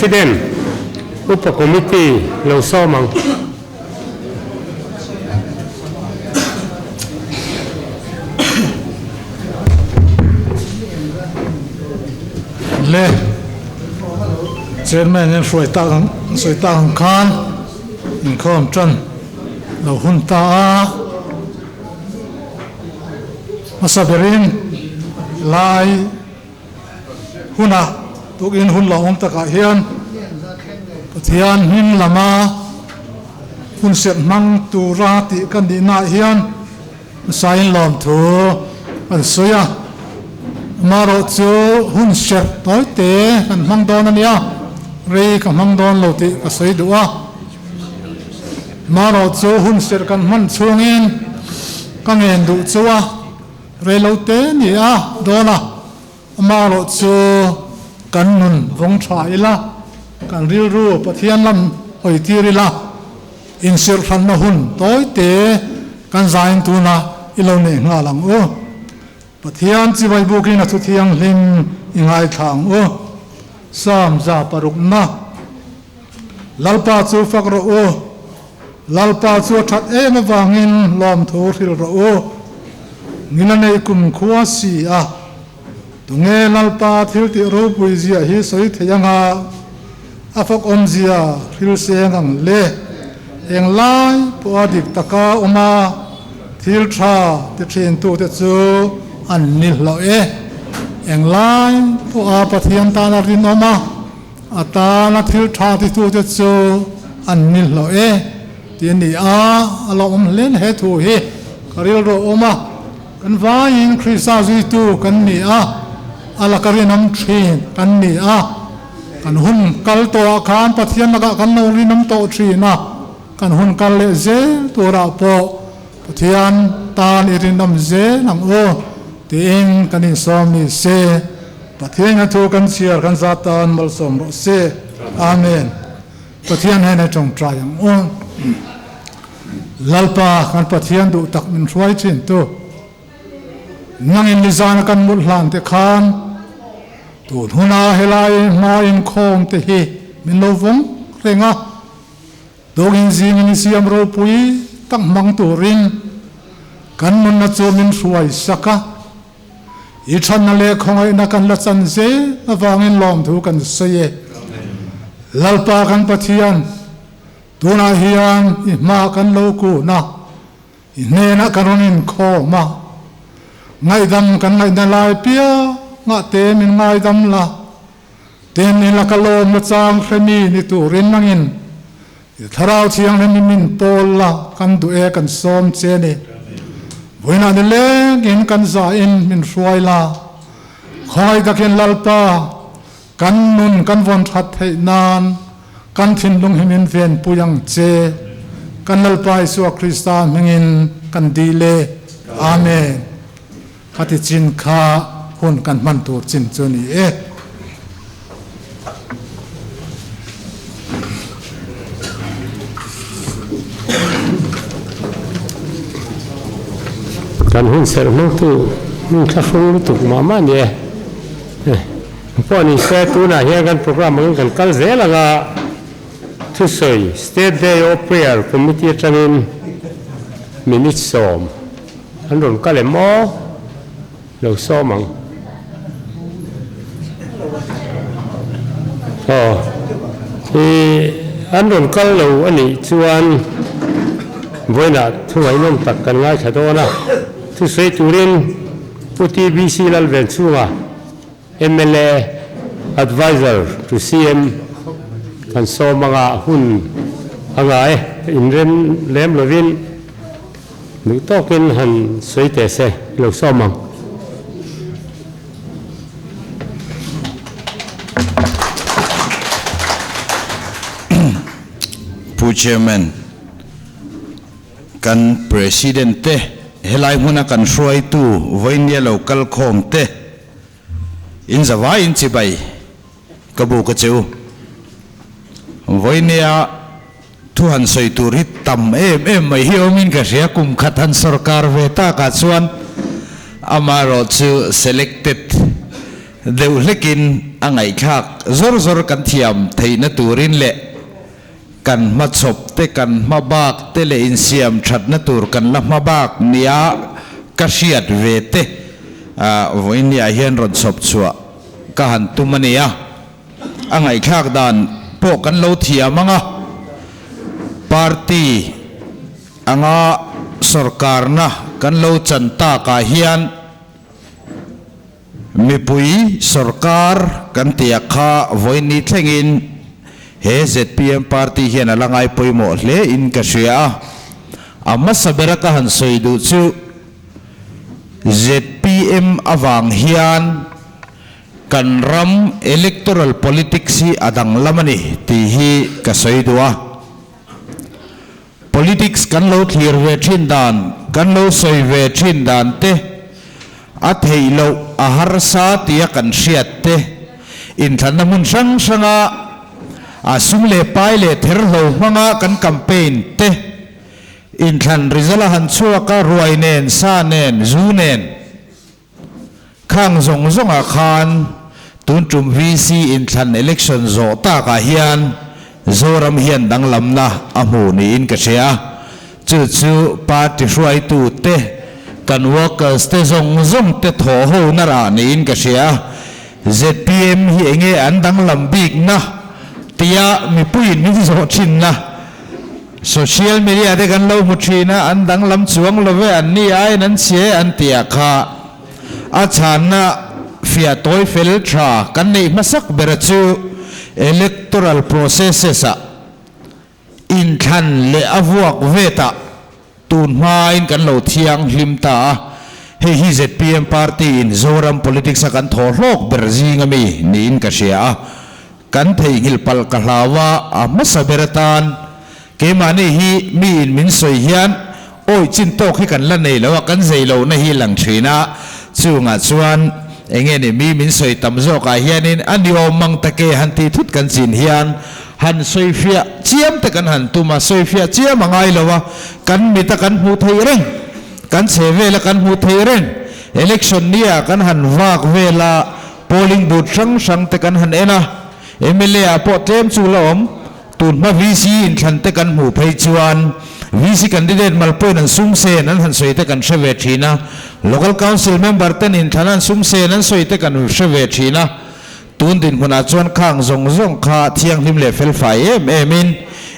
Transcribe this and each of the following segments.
President, Upa Committee lo sawm ang. Le Chairman in hruai tak ang sawi tak ang khan inkhawm tan lo hun ta a. Hmasa berin lai huna tukin hun lo awm takah hian Pathian hming lama hun serh hmang tura tih ka nihnaah hian hmasain lawmthu kan sawi a. Amaherawhchu hun serh tawi te kan hmang dawn a nia, rei ka hmang dawn lo tih ka sawi duh a. Amaherawhchu hun serh kan hman chhungin ka ngen duh chu a. Reilo te ni a dawn a, amaherawh chu kan nun vawng tha ila, kan rilru Pathian lam hawi tir ila, insirhranna hun tawi te kan zain tuna i lo neih nghal ang u. Pathian chibai bukin a thu thianghlim i ngaithla ang u. Psalm 600. Lalpa chu fak rawh u. Lalpa chu a that em avangin lawmthu hrilh rawh u. Ngila nei kum khua si a, tunge Lalpa thil tih ropui zia hi sawi thei anga a fak awmzia hril seng ang le? Englai pawha dik taka awm a, thil tha ti thintute chu an ni hlauh e. Englai pawha Pathian tana rinawm a, A tana thil tha titute chu an ni hlawh e tih a ni a, a lo awm hlen he thu hi ka rilru a awm a, kan vaiin Krista zuitu kan ni a, a laka rinawm thin kan ni a, kan hun kal tawhah khan Pathian lakah kan lo rinawm tawh thin a, kan hun kal leh zel turah pawh Pathian tan i rinawm zel ang u tiin kan insawm ni se. Pathian a thu kan chhiar kan zat tan malsawm rawh se. Amen. Pathian hnenah tawngtai ang u. Lalpa kan Pathian duh tak min hruai thin tu. Nangin nizana kan mut hlan te khan tun huna helai hma inkhawm te hi min lo vawng reng a. Dawngin zingin i siam ropui tak hmang turin kan nunna chu min hruai sak a. I thatna leh khawngaihna kan la chan zel avangin lawmthu kan sawi e. Lalpa kan Pathian, tunah hian i hma kan lo kun a, i hnenah kan rawn inkhawm a. Ngaihdam kan ngaihna lai piangah te min ngaidam la, tin i laka lawmna chang hremi ni turin nangin I Thlarau Thianghlim i min pawl la kan duh e kan sawm che ni. Vawiinah ni lengin kan zahin min hruai la. Khawngaih takin Lalpa, kan nun kan vawn that theih nan kan thinlung hi min venpui ang che. Kan Lalpa Isua Krista hmingin kan dil e. Amen. Khati chin kha hun kan hman tur chin chu a ni e. Kan hun serh hmangtu hmun thlahrung lutuk mah mah a ni e. Pawh ni se tunah hian kan programme angin kan kal zel ang a, thusawi State Day of Prayer Committee atangin minute 10. An rawn kal em aw? Lo sawm ang. Aw, i an rawn kal lo a nih chuan vawiinah thu ngaihnawm tak kan ngaithla dawn a. Thusawi turin Pu TBC Lalvenchhunga, mla Adviser to CM kan sawm anga hun a ngai inrem lem lovin duh tawkin han sawi teh se lo sawm ang. Pu Chairman, kan President te helai hmuna kan hruaitu vawinia lo kal khawm te, In zavai in chibai ka bu ka cheu. Vawinia thu han sawi tur hi tam em em mai hi awmin ka hria, kum khat han sorkar ve takah chuan amaherawh chu selected Deuh hlekin a ngaihthlak zawr zawr kan thiam theihna turin leh kan hmachhawp te, kan hmabak te leh insiam thatna tur kan la hmabak nia ka hriat ve te vawiinniah hian rawn chhawp chhuah ka han tum a ni a. A ngaihthlak dan pawh kan lo thiam ang a, party anga sawrkarna kan lo chan takah hian, Mipui sorkar kan tia kha vawiin thlengin he zpm party hian a la ngai pawimawh hle in ka hria a. A hmasa bera ka han sawi duh chu zpm avang hian kan ram electoral politics hi a danglam a ni tih hi ka sawi duh a. Politics kan lo thlir ve thin dan, kan lo sawi ve thin dan te, a theih loh a harsa tia kan hriat te, inthlanna hmun hrang hranga a sum leh pai leh therhlo hmanga kan campaign te, inthlan result a han chhuak a ruai nen, sa nen, zu nen, Khang zawng zawngah khan tun tum VC inthlan election zawh takah hian Zoram hian danglamna a hmu niin ka hria. Chu chu party hruaitute, kan workers te zawng zawng te thawh ho na rah niin ka hria. Zpm hi enge an danglam bikna tia mipuiin min zawh thinna. Social media te kan lo hmu thin a, an danglam chuang lo ve, an ni aiin an chhe an ti a kha. A chhanna fiah tawi fel tha kan neih hmasak bera chu electoral processes ah inthlan leh a vuak vetah tun hmain kan lo thianghlim ta a, hei hi zpm party in Zoram politics a kan thaw hlawk ber zing ami niin ka hria a. Kan theihnghilh palh ka hlau a, a hmasa ber atan keimahni hi miin min sawi hian awi chin tawk hi kan la nei lo a, kan zei lohna hi lang thin a, chungah chuan enge ni mi min sawi tam zawkah hianin a ni awm mang take han tih thut kan chin hian han sawifiah chiam te kan han tum a, sawifiah chiam a ngai lo a, kan mita kan hmuh theih reng, kan chhe vela kan hmuh theih reng, election nia kan han vak vela. Polling booth hrang hrang te kan han en a, mla ah pawh tlem chu la awm. Tun hma VC inthlan te kan hmuh phei chuan VC candidate mal pawhin an sum sen an han sawi te kan hre ve thin a, Local Council member ten inthlan an sum sen an sawi te kan hre ve thin a. Tun dinhmunah chuan khang zawng zawng kha thianghlim leh felfai em em in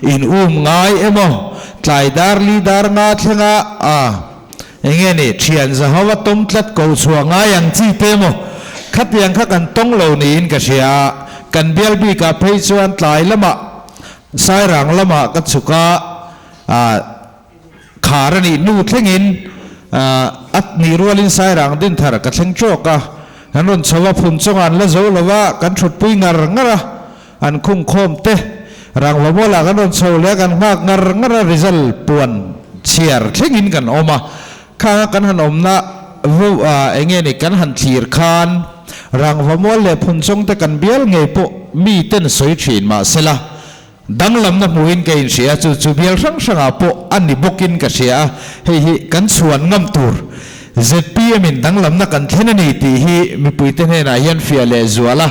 in um ngai emaw tlai dar li dar nga thlenga a Enge ni, thian Zahova tawm tlat ko chhuah ngai ang chi te maw? Khatiang kha kan tawng lo niin ka hria a, kan bial bikah phei chuan tlai lamah Sairang lamah ka chhuk a, khar a nih hnu thlengin a nih rualin Sairang dinthar ka thleng tawk a, kan rawn chho a, phun chawngah an la zo lo va, kan thutpui ngar ngar a, an khung khawm te rangva mualah kan rawn chho leh a, kan nghak ngar ngar a, result puan chhiar thlengin kan awm a, khanga kan han awmna vo ah eng nge ni kan han thlir khan rangva mual leh phun chawng te kan bial ngei pawh mi ten sawi thin mahsela danglamna hmuhin ka inhria a, chu chu bial hrang hrangah pawh a ni bawkin ka hria a, hei hi kan chhuan ngam tur zpm in danglamna kan thlen a ni tih hi mipuite hnenah hian fiah leh zual a.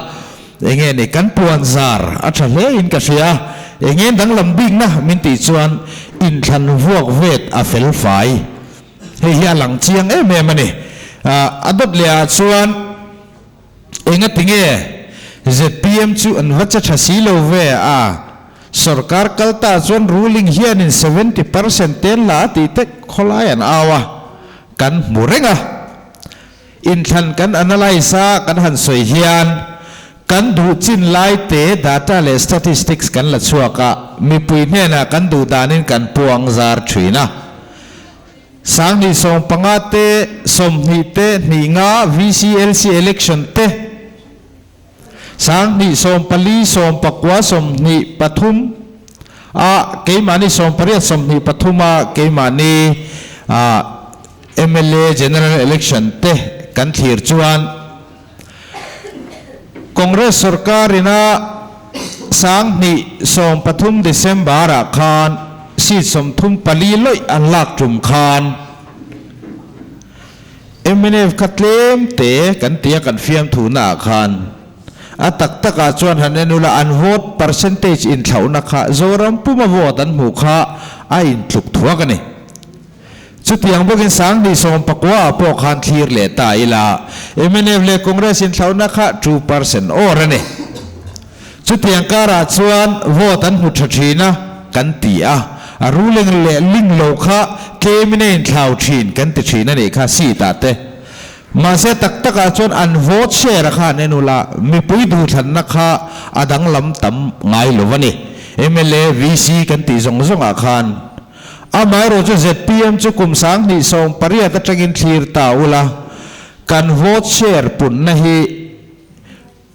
Enge ni kan puan zar a tha hle in ka hria, enge danglam bikna min tih chuan inthlan vuak vet a fel fai. Hei hi a lang chiang em em a ni. A dawt leh ah chuan enga tinge zpm chu an va che tha si lo ve a, sorkar kal ta chuan ruling hianin 70% ten la a tih tek khawlai an au a, kan hmu reng a. Inthlan kan analyse a kan han sawi hian kan duh chin lai te data leh statistics kan la chhuak a, mipui hnenah kan duh danin kan puang zar thin a. Sanghnih 15 te, 20 te, hnih nga VCLC election te, 2014, 23 a keimahni 18, 23 a keimahni mla general election te kan thlir chuan Congress sorkar ina 2013 December ah khan seat 34 lawih an lak tum khan. Mnf kha tlem te kan tia kan fiamthu naah khan a tak takah chuan han en ula an vote percentage inthlauhna kha Zoram puma vote an hmuh kha a intluk thuak a ni. Chutiang bawkin Sanghnih 19 ah pawh khan thlir leh ta ila mnf leh Congress inthlauhna kha 2% awr a ni. Chutiang karah chuan vote an hmu tha thin a kan ti a, a ruling leh ling lo kha tlemin a inthlau thin kan ti thin a nih kha seat ah te. Mahse tak takah chuan an vote share a kha an en ula mipui duhthlanna kha a danglam tam ngai lo a ni. Mla, VC kan tih zawng zawngah khan Amaherawh chu zpm chu kum 2018 atangin thlir ta ula, kan vote share punna hi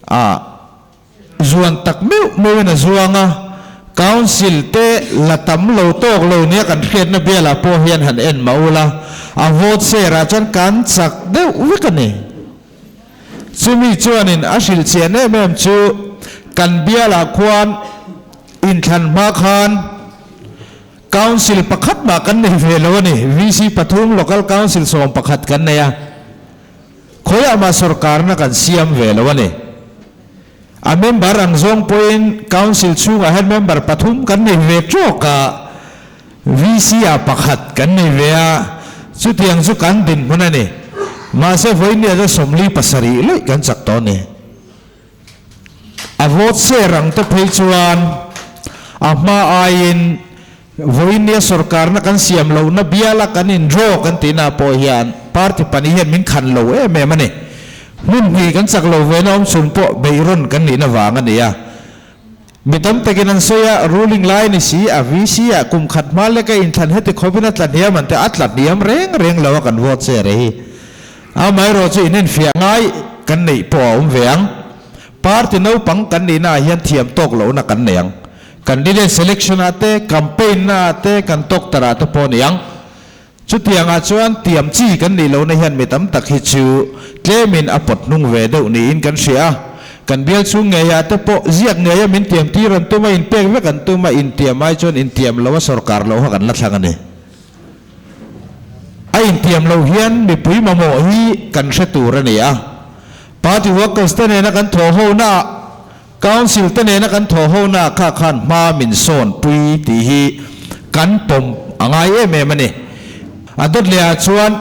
a zuan tak meuh meuhin a zuang a, Council te la tam lo tawk lo nia kan hriatna bialah pawh hian han en mah ula, a vote share ah chuan kan chak deuh vek a ni. Chumi chuanin a hrilh chian em em chu kan bialah khuan inthlan hma khan Council pakhat mah kan nei ve lo a ni. VC pathum, Local Council 11 kan nei a, khawiah mah sorkarna kan siam ve lo a ni. A member ang zawng pawhin Council chhungah hian member pathum kan nei ve tawk a, VC ah pakhat kan nei ve a, chutiang chu kan dinhmun a ni. Mahse vawiin ni ah chuan 47 laih kan chak tawh a ni. A vote share ang te phei chuan a hma aiin vawiin nia sorkarna kan siam lohna biala kan in draw kan tihna pawh hian party pahnih hian min khan lo em em a ni. Hmun hnih kan chak lo ve na awm chhung pawh beihrawn kan nihna vang a ni a. Mi tam takin an sawi a, ruling lai ni si, a VC ah kum khat hma leka inthlan heti khawpin a tla hniam an ti a, a tla hniam reng reng lo a kan vote share hi. Amaherawh chu inenfiah ngai kan neih pawh a awm ve ang. Party naupang kan nihna ah hian thiam tawk lohna kan nei ang. Candidate selection ah te, campaign na ah te, kan tawktar ah te pawh a ni ang. Chutiangah chuan tiam chi kan nih lohna hian mi tam tak hi chu tlemin a pawt hnung ve deuh niin kan hria a. Kan bial chhung ngeiah te pawh ziak ngeia min tiam tir an tum a, inpek vek an tum a, intiam ai chuan intiam lo a sorkar loh kha kan la thlang a ni. A intiam loh hian mipui mamawh hi kan hre tur a ni a. Party workers te nena kan thawh hona ah, Council te nena kan thawh hona ah kha khan hma min sawn pui tih hi kan pawm a ngai em em a ni. A dawt leh ah chuan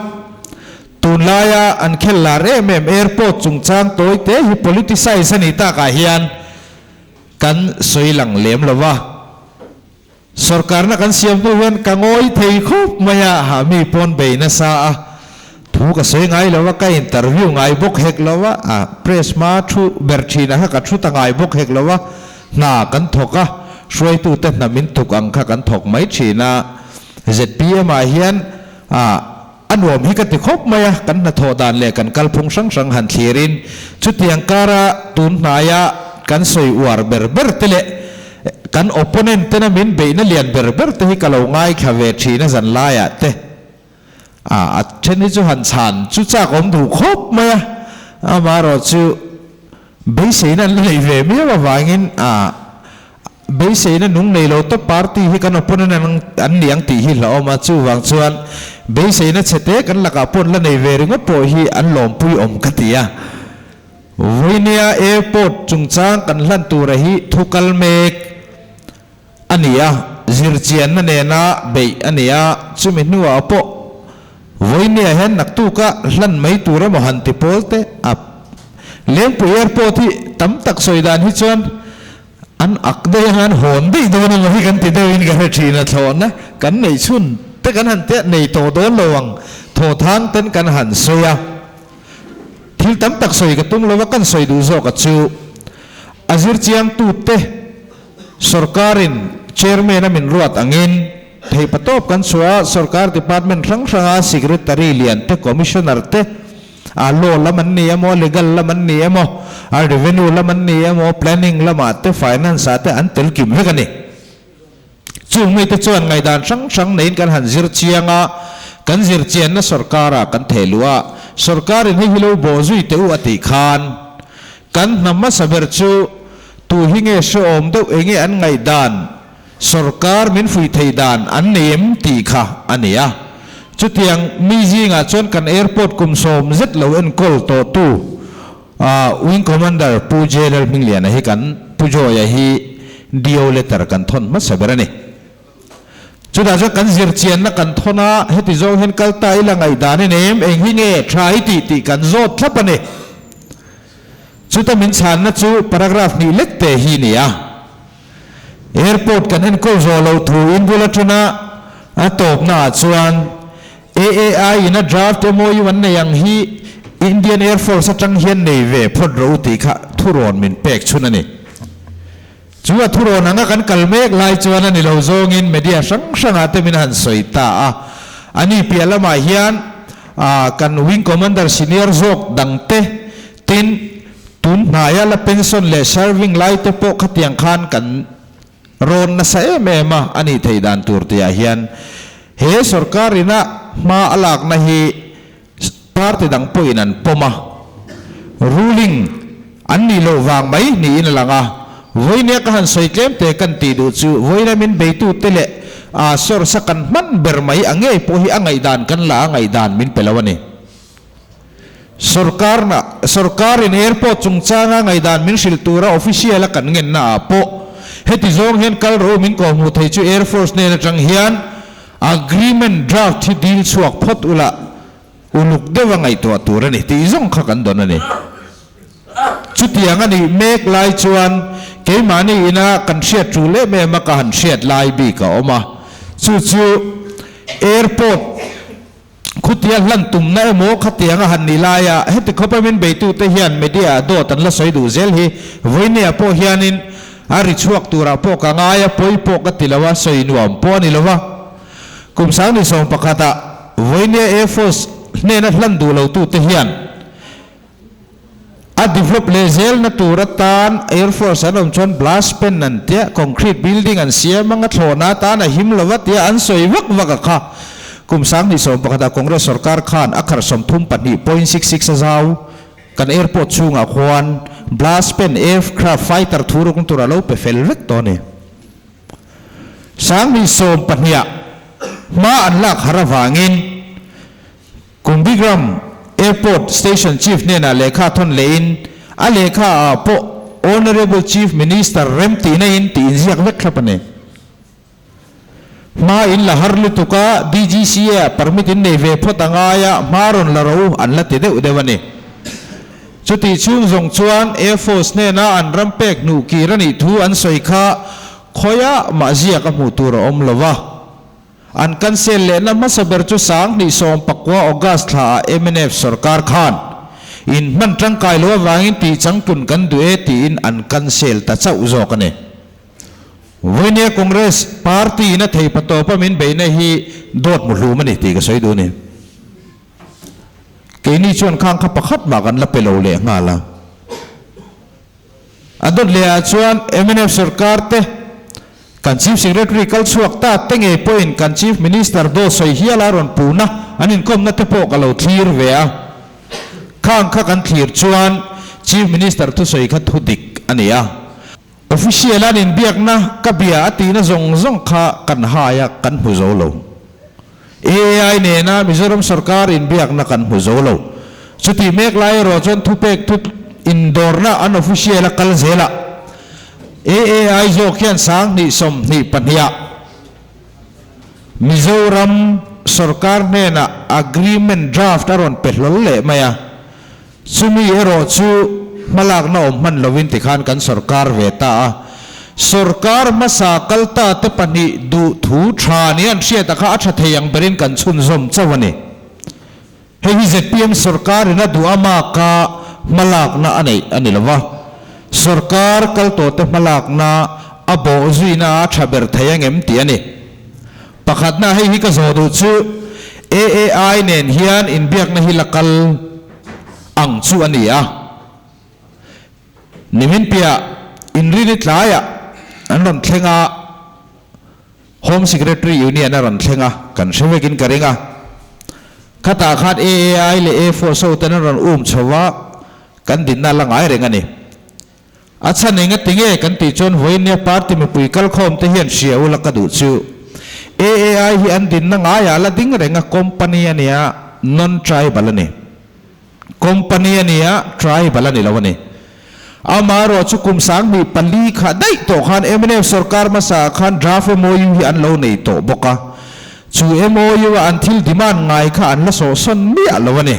tunlaia an khel lar em em airport chungchang tawi te hi politicize a nih takah hian kan sawi lang lem lo va. Sorkarna kan siam hnu hian ka ngawi thei khawp mai a, ha mi pawn bei nasa a, thu ka sawi ngai lo a, ka interview ngai bawk hek lo a, a press hma thu ber thin a kha ka thu ta ngai bawk hek lo a, hna kan thawk a, hruaitute hna min tuk ang kha kan thawk mai thin a, zpm ah hian a a nuam hi ka ti khawp mai a, kan hnathawh dan leh kan kalphung hrang hrang han thlirin chutiang kara tun hnaia kan sawi uar ber ber te leh kan opponent tena min beihna lian ber ber te hi ka lo ngaithla ve thin a zan laiah te a a then hi chu han chhan chu chak awm duh khawp mai a, amaherawh chu beiseina an la nei ve miau avangin a Beiseina nung nei lo tawp party hi kan opponent an ni ang tih hi hlauhawm a, chuvang chuan beiseina chhete kan lakah pawh an la nei ve ringawt pawh hi an lawmpui awm ka ti a. Vawinia airport chungchang kan hlan tura hi thu kal mek a ni a, zirchianna nena beih a ni a, chumi hnuah pawh vawinia hian naktuka hlan mai tur emaw han ti pawl te a. Lengpui airport hi tam tak sawi dan hi chuan An ak daih anga an hawn daih dawn emaw hi kan ti deuhin ka hre thin a, thlawhna kan neih chhun te kan han tia nei tawh dawn lo ang thawthang ten kan han sawi a, thil tam tak sawi ka tum lo a, kan sawi duh zawk a chu a zirchiang tute sorkarin chairman a min ruat angin theihpatawp kan chhuah a, sorkar department hrang hranga secretary lian te commissioner te A law lam an ni emaw, legal lam an ni emaw, a revenue lam an ni emaw, planning lamah te, finance ah te an tel kim vek a ni. Chung mite chuan ngaihdan hrang hrang neiin kan han zir chiang a, kan zir chianna sorkar ah kan theh luh a, sorkarin hei hi lo bawh zui teh u a tih khan kan hna hmasa ber chu tu hi nge hrehawm deuh enge an ngaihdan, Sorkar min fuih theih dan an nei em tih kha a ni a. Chutiang mi zingah chuan kan airport kum sawm zet lo enkawl tawhtu Wing Commander Pu JLL Hmingliana hi kan Pu Joy-a hi DO letter kan thawn hmasa ber a ni. Chutah chuan kan zirchianna kan thawn a, heti zawng hian kal ta ila ngaihdan i nei em, eng hi nge tha i tih tih kan zawt thlap a ni. Chuta min chhanna chu paragraph hnih lek te hi ni a. Airport kan enkawl zawh loh thu in bul atana a tawpna ah chuan AAI in a draft MOU an nei ang hi Indian Air Force atang hian nei ve phawt rawh u tih kha thurawn min pek chhun a ni. Chu a thurawn anga kan kal mek lai chuan a ni lo zawngin media hrang hrangah te min han sawi ta a. Ani piah lamah hian kan Wing Commander senior zawk dangte Tin, tun hnaia la pension leh serving lai te pawh khatiang khan kan rawn nasa em em a, a nih theih dan tur tihah hian he sorkar ina hma a lakna hi party dang pawhin an pawm a, ruling an nih loh vang mai niin a lang a. Vawinia ka han sawi tlem te kan tih duh chu vawiina min beitute leh source a kan hman ber mai a ngei pawh hi a ngaihdan kan la a ngaihdan min pe lo a ni. Sorkarna, Sorkarin airport chungchanga ngaihdan min hrilh tura official a kan ngenna ah pawh heti zawng hian kal rawh u min kawhhmuh thei chu Air Force hnen atang hian agreement draft hi dil chhuak phawt ula uluk deuha ngaihtuah tur a ni tih zawng kha kan dawn a ni. Chutiang a nih mek lai chuan keimahni ina kan hriat tul em em a ka han hriat lai bik a awm a, chu chu airport Khutia hlan tumna emaw khatiang a han ni laia heti khawpa min beitute hian media ah dawt an la sawi duh zel hi vawinia pawh hianin a ri chhuak turah pawh ka ngai a, pawi pawh ka ti lo a, sawi nuam pawh a ni lo va. Kum sang ni sawm pakhatah vawinia Air Force hnena hlan duh lotute hian A develop leh zelna tur atan Air Force an awm chuan blast pen an tia, concrete building an siam anga thlawhna atan a him lo va tia an sawi vak vak a kha. Kum 2011 ah Congress sorkar khan a khar 32.66 a zau. Kan airport chhungah khuan blast pen aircraft fighter thu rukna tur a lo pe fel vek tawh a ni. 2012 ah hma an lak har avangin Kumbigram Airport Station Chief hnenah lehkha thawn lehin a lehkha ah pawh Honourable Chief Minister rem tihna in tih inziak vek thlap a ni. Hma in la har lutuk a, DGCA ah permit in nei ve phawt a ngai a, hma rawn la ro an la ti deuh deuh a ni. Chutih chhung zawng chuan Air Force hnena an ram pek hnuh kir a nih thu an sawi kha khawiah mah ziak a hmuh tur a awm lo va. An cancel lehna hmasa ber chu 2019 August thla ah mnf sorkar khan in hman tangkai lo avangin tih changtlun kan duh e tiin an cancel ta chauh zawk a ni. Vawinia Congress party in a thei patawpa min beihna hi dawt muhlum a ni tih ka sawi duh a ni. Keini chuan khang kha pakhat mah kan la pe lo leh nghal a. A dawt leh ah chuan mnf sorkar te kan Chief Secretary kal chhuak ta te ngei pawhin kan Chief Minister dawt sawi hial a rawn puhna an inkawmna te pawh ka lo thlir ve a. Khang kha kan thlir chuan Chief Minister thusawi kha thu dik a ni a. Official an inbiakna ka bia a tihna zawng zawng kha kan hai a kan hmu zo lo. AI nena Mizoram sorkar inbiakna kan hmu zo lo. Chutih mek lai erawh chuan thupek thu indawrna an official a kal zel a. AAI zawk hian 2022 ah Mizoram sorkar hnenah agreement draft a rawn pe hlawl leh mai a. Chumi erawh chu hmalakna awm hman lovin tikhan kan sorkar ve ta a. Sorkar hmasa kal ta te pahnih duh thu tha nia an hriat a kha a tha thei ang berin kan chhunzawm chauh a ni. Hei hi zpm sorkarin a duh amaka hmalakna a neih a ni lo va. Sorkar kal tawh te hmalakna a bawh zuina a tha ber thei angem tih a ni. Pakhatna hei hi ka zawh duh chu AAI nen hian inbiakna hi la kal ang chu a ni a. Nimin piah inrini tlaiah an rawn thleng a, Home Secretary Union a rawn thleng a, kan hre vekin ka ring a. Khatah khan AAI leh Air Force ho ten an rawn um chho va, kan dinna la ngai reng a ni. A chhan eng a ti nge kan tih chuan vawinia party mipui kalkhawm te hian hria ula ka duh chu. AAI hi an dinna ngaiah la ding reng a, company a nia, non-tribal a ni. Company a nia, tribal a ni lo a ni. Amaherawh chu kum 2004 kha daih tawh khan mnf sorkar hmasa ah khan draft MOU hi an lo nei tawh bawk a, chu MOU a an thil demand ngai kha an la sawhsawn miah lo a ni.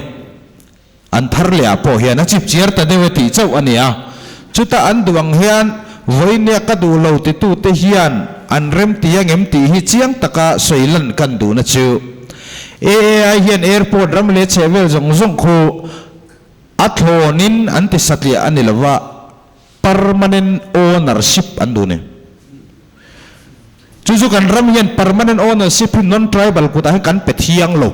An thar leh ah pawh hian a chip chiar ta deuh e tih chauh a ni a, chuta an duh ang hian vawinia ka duh lo titute hian an remti angem tih hi chiang taka sawi lan kan duhna chu AAI hian airport ram leh chhehvel zawng zawng khu A thlawnin an ti satliah a ni lo va, permanent ownership an duh ni. Chu chu kan ram hian permanent ownership hi non-tribal kutah hian kan pe thiang lo.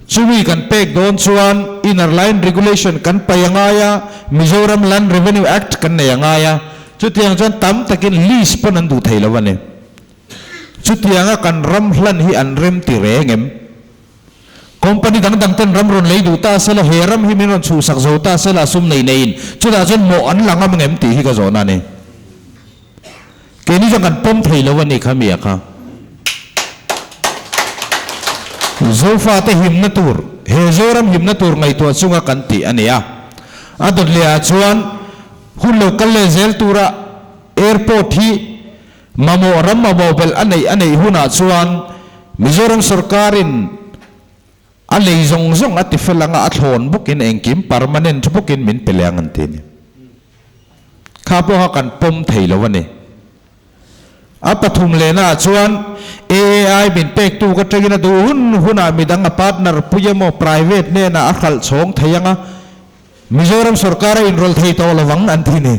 Chumi kan pek dawn chuan Inner Line Regulation kan pai a ngai a, Mizoram Land Revenue Act kan nei a ngai a, chutiang chuan tam takin lease pawn an duh thei lo a ni. Chutianga kan ram hlan hi an rem ti reng em? Company dang dang ten ram rawn lei duh ta sela, he ram hi min rawn chhuhsak zo ta sela sum nei neiin chutah chuan mawh an la ngam ngem tih hi ka zawhna a ni. Keini chuan kan pawm thei lo a ni kha mi a kha. Zofate himna tur, he Zoram himna tur ngaihtuah chunga kan tih a ni a. A dawt leh ah chuan hun lo kal leh zel tura airport hi Mamawh ram mamawh belh a neih a neih hunah chuan Mizoram sorkarin a lei zawng zawng a ti fel anga a thlawn bawkin engkim permanent bawkin min pe leh ang an ti a ni. Kha pawha kan pawm thei lo a ni. A pathum lehnaah chuan AAI min pektu ka tangin a duh hun hunah midang a partner pui emaw private hnenah a hralh chhawng thei anga Mizoram sorkar a inrawlh thei tawh lovang an ti a ni.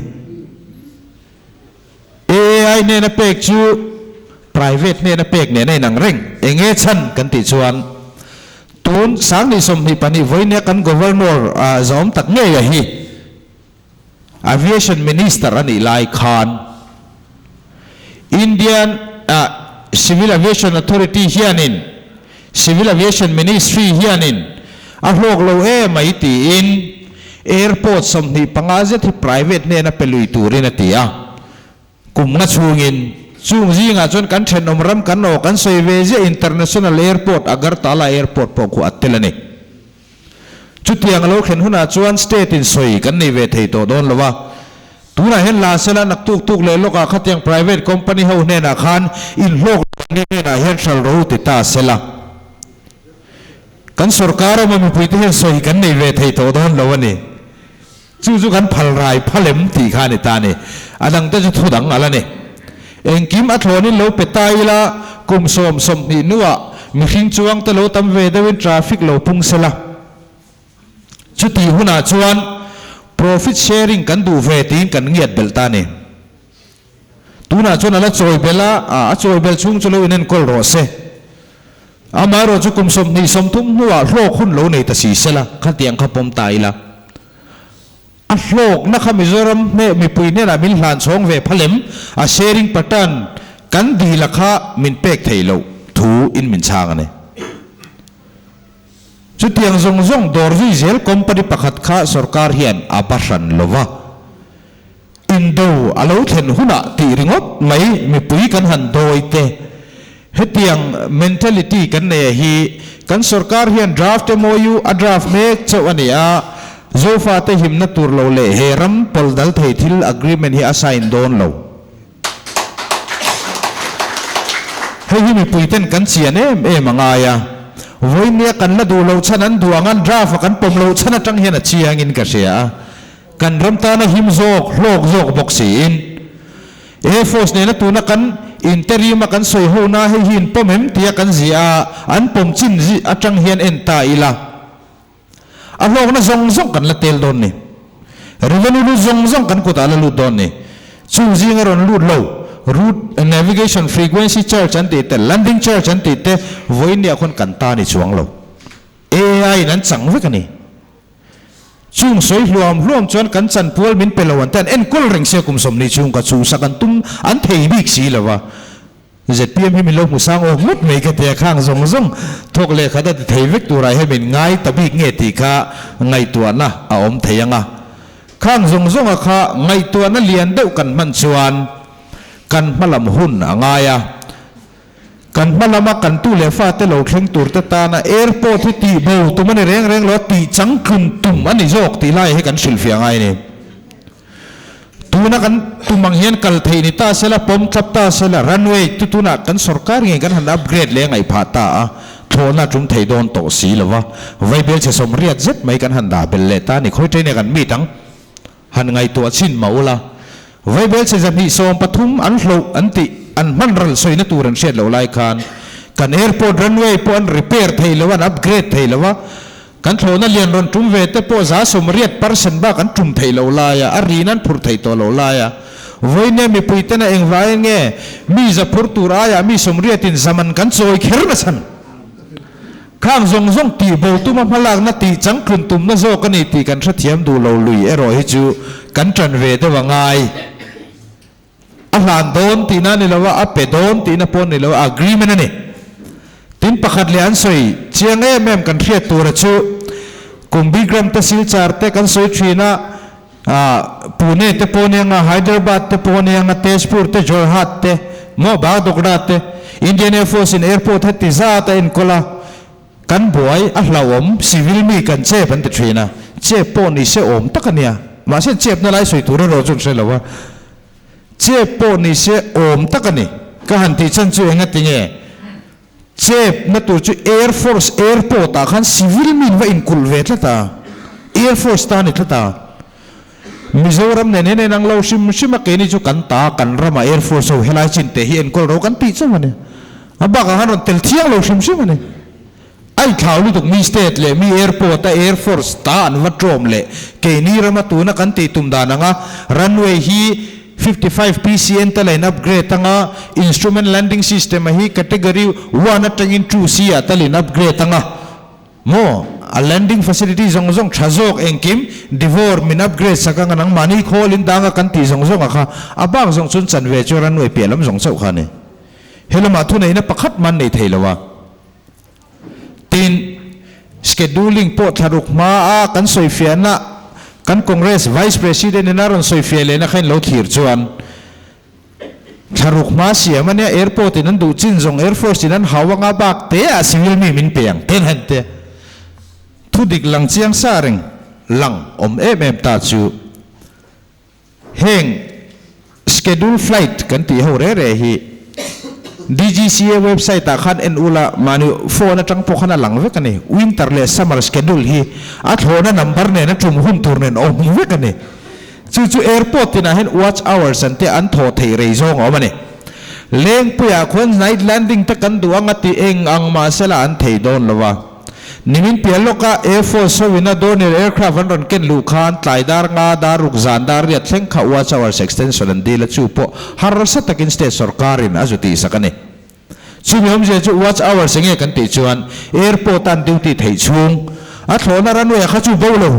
AAI hnena pek chu private hnena pek nen a inang reng. Eng nge chhan kan tih chuan tun 2022 vawinia kan Governor zawm tak ngei a hi Aviation Minister a nih lai khan Indian Civil Aviation Authority hianin Civil Aviation Ministry hianin a hlawk lo emai tiin Airport 25 zet hi private hnena pe lui turin a ti a. Kum nga chhungin chung zingah chuan kan thenawm ram kan aw kan sawi ve ziah International Airport Agartala Airport pawh khu a tel a ni. Chutiang a lo thlen hunah chuan state in sawi kan nei ve thei tawh dawn lo a. Tunah hian la sela naktuk tuk leh lawkah khatiang private company ho hnenah khan inhlawk lo ang nge hnenah hian hral ro ti ta sela. Kan sorkar emaw mipuite hian sawi kan nei ve thei tawh dawn lo a ni. Chu chu kan phal rai phalem tih kha a ni ta a ni. A dangte chu thu dang ala ni. Engkim a thlawnin lo pe ta ila kum 10, 20 hnuah mihring chuangte lo tam ve deuhin traffic lo pung sela. Chutih hunah chuan profit sharing kan duh ve tiin kan ngiat belh ta a ni. Tunah chuan a la chawi belh a, a chawi belh chhung chu lo inenkawl rawh se. Amaherawh chu kum 20, 30 hnuah hlawk hun lo nei ta si sela, khatiang kha pawm ta ila. A hlawkna kha Mizoram hneh mipui hnenah min hlan chhawng ve phalem, a sharing pattern kan dila kha min pek theih loh thu in min chhang a ni. Chutiang zawng zawng dawr zui zel company pakhat kha sorkar hian a ba hran lo va, indo a lo thlen hunah tih ringawt mai mipui kan han dawi te. Hetiang mentality kan nei a hi kan sorkar hian draft MOU a draft mek chauh a ni a, Zofate himna tur lo leh he ram pawl dal thei thil agreement hi a sign dawn lo. Hei hi mipuiten kan chian em em a ngai a, vawinia kan la duh loh chhan an duh ang an draft a kan pawm loh chhan atang hian a chiangin ka hria a, kan ram tana him zawk, hlawk zawk bawk siin. Air Force nena tuna kan interim a kan sawi ho na hei hi in pawm em tia kan ziah a, an pawm chin atang hian en ta ila. A hlawkna zawng zawng kan la tel dawn ni. Revenue lut zawng zawng kan kutah la lut dawn ni. Chung zinga rawn lut lo, route navigation frequency charge an tih te, landing charge an tih te vawiin khawn kan ta ni chuang lo. AI in an chang vek a ni. Chung sawi hluam hluam chuan kan chanpual min pe lo an te an enkawl reng sia kum 20 chhung ka chhuhsak an tum an thei bik si lo va. ZPM hi min lo hmu sang awk ngawt mai ka ti a, khang zawng zawng thawk leh khat a ti thei vek turah hian min ngai ta bik nge tih kha ngaihtuahna a awm thei ang a. Khang zawng zawnga kha ngaihtuahna lian deuh kan hman chuan kan hmalam hun a ngai a. Kan hma lama kan tu leh fate lo thleng turte tana airport hi tih bo tum a ni reng reng lo a, tih changtlun tum a ni zawk tih lai hi kan hrilhfiah ngai a ni. Tuna kan tum ang hian kal theih ni ta sela, pawm tlap ta sela, runway chu tunah kan sorkar ngei kan han upgrade leh ngaih phah ta a, thlawhna a tum thei dawn tawh si lo va, vaibel chhe sawmriat zet mai kan han dah belh leh ta a ni. Khawi train-a kan meet ang? Han ngaihtuah chin mah ula, vaibel chhe 230 an hloh an tih an hman ral sawina tur an hriat loh lai khan kan airport runway pawh an repair thei lo a, an upgrade thei lo a, kan thlawhna lian rawn tum ve te pawh 80% bak an tum theih loh lai a, a rin an phurh theih tawh loh lai a. Vawinia mipui tena engvaiin nge mi za phur tur aiah mi sawmriatin zaman kan chawi kher na chhan? Khang zawng zawng tih bo tuma hmalakna tih changtlun tumna zawk a ni tih kan hrethiam duh lo lui erawh hi chu kan ṭan ve deuh a ngai. A hlan dawn tihna a ni lo a, a pe dawn tihna pawh a ni lo a, agreement a ni. Tin pakhat leh an sawi chiang em em kan hriat tura chu Kumbhigram te Silchar te kan sawi thin a, Pune te pawh nia nga, Hyderabad te pawh nia nga, Tezpur te, Jorhat te, maw Bagdogra te, Indian Air Force in airport heti zat a enkawl a, kan buai a hlauhawm, civil mi kan chep an ti thin a, chep pawh ni se awm tak a nia, mahse chepna lai sawi tur erawh chu an hre lo a, chep pawh ni se awm tak a ni, ka han tih chhan chu engati nge? Chep na tur chu Air Force Airport ah khan civil mi in va inkulh ve tlat a, Air Force ta a ni tlat a. Mizoram nen hian en ang lo hrim hrim a, keini chu kan ta, kan rama Air Force ho helai chin te hi enkawl ro kan tih chauh a ni. A bakah khan rawn tel thiang lo hrim hrim a ni. A inthlau lutuk mi state leh mi airport a Air Force ta an va tlawm leh keini rama tuna kan tih tum dan anga runway hi 55 PCN te la in upgrade anga instrument landing system a hi category one atangin two C ah tal in upgrade anga maw a landing facility zawng zawng tha zawk engkim Devor min upgrade sak anga nangmahni khawl in danga kan tih zawng zawng a kha a bak zawng chuan chanve chu runway piah lam zawng chauh kha a ni. He lamah thuneihna pakhat man nei thei lo a. Tin, scheduling pawh thlaruk hmaa kan sawifiahna kan Congress Vice President in a rawn sawifiah lehna kha in lo thlir chuan thlaruk hma siam a nia, airport in an duh chin zawng Air Force in an hau anga bak te ah civil mi min pe ang ten han te thu dik lang chiang sa reng lang awm em em ta chu. Heng schedule flight kan tih ho reh reh hi DGCA website ah khan en ula mahni phone atang pawh khan a lang vek a ni. Winter leh summer schedule hi a thlawhna number nen a tum hun tur nen a awm vek a ni. Chu chu airport tinah hian watch hours an te an thaw theih rei zawng a awm a ni. Lengpuiah khuan night landing te kan duh anga tih eng ang mahsela an thei dawn lo a. Nimin piah lawka Air Force hoin a Dornier aircraft an rawn ken luh khan tlai dar nga dar ruk zan dar riat thleng kha watch hours extension an dil a, chu pawh harsa takin state sorkarin a zu tihsak a ni. Chumi awmzia chu watch hours enge kan tih chuan airport a an duty theih chhung a thlawhna runway ah kha chu bo lo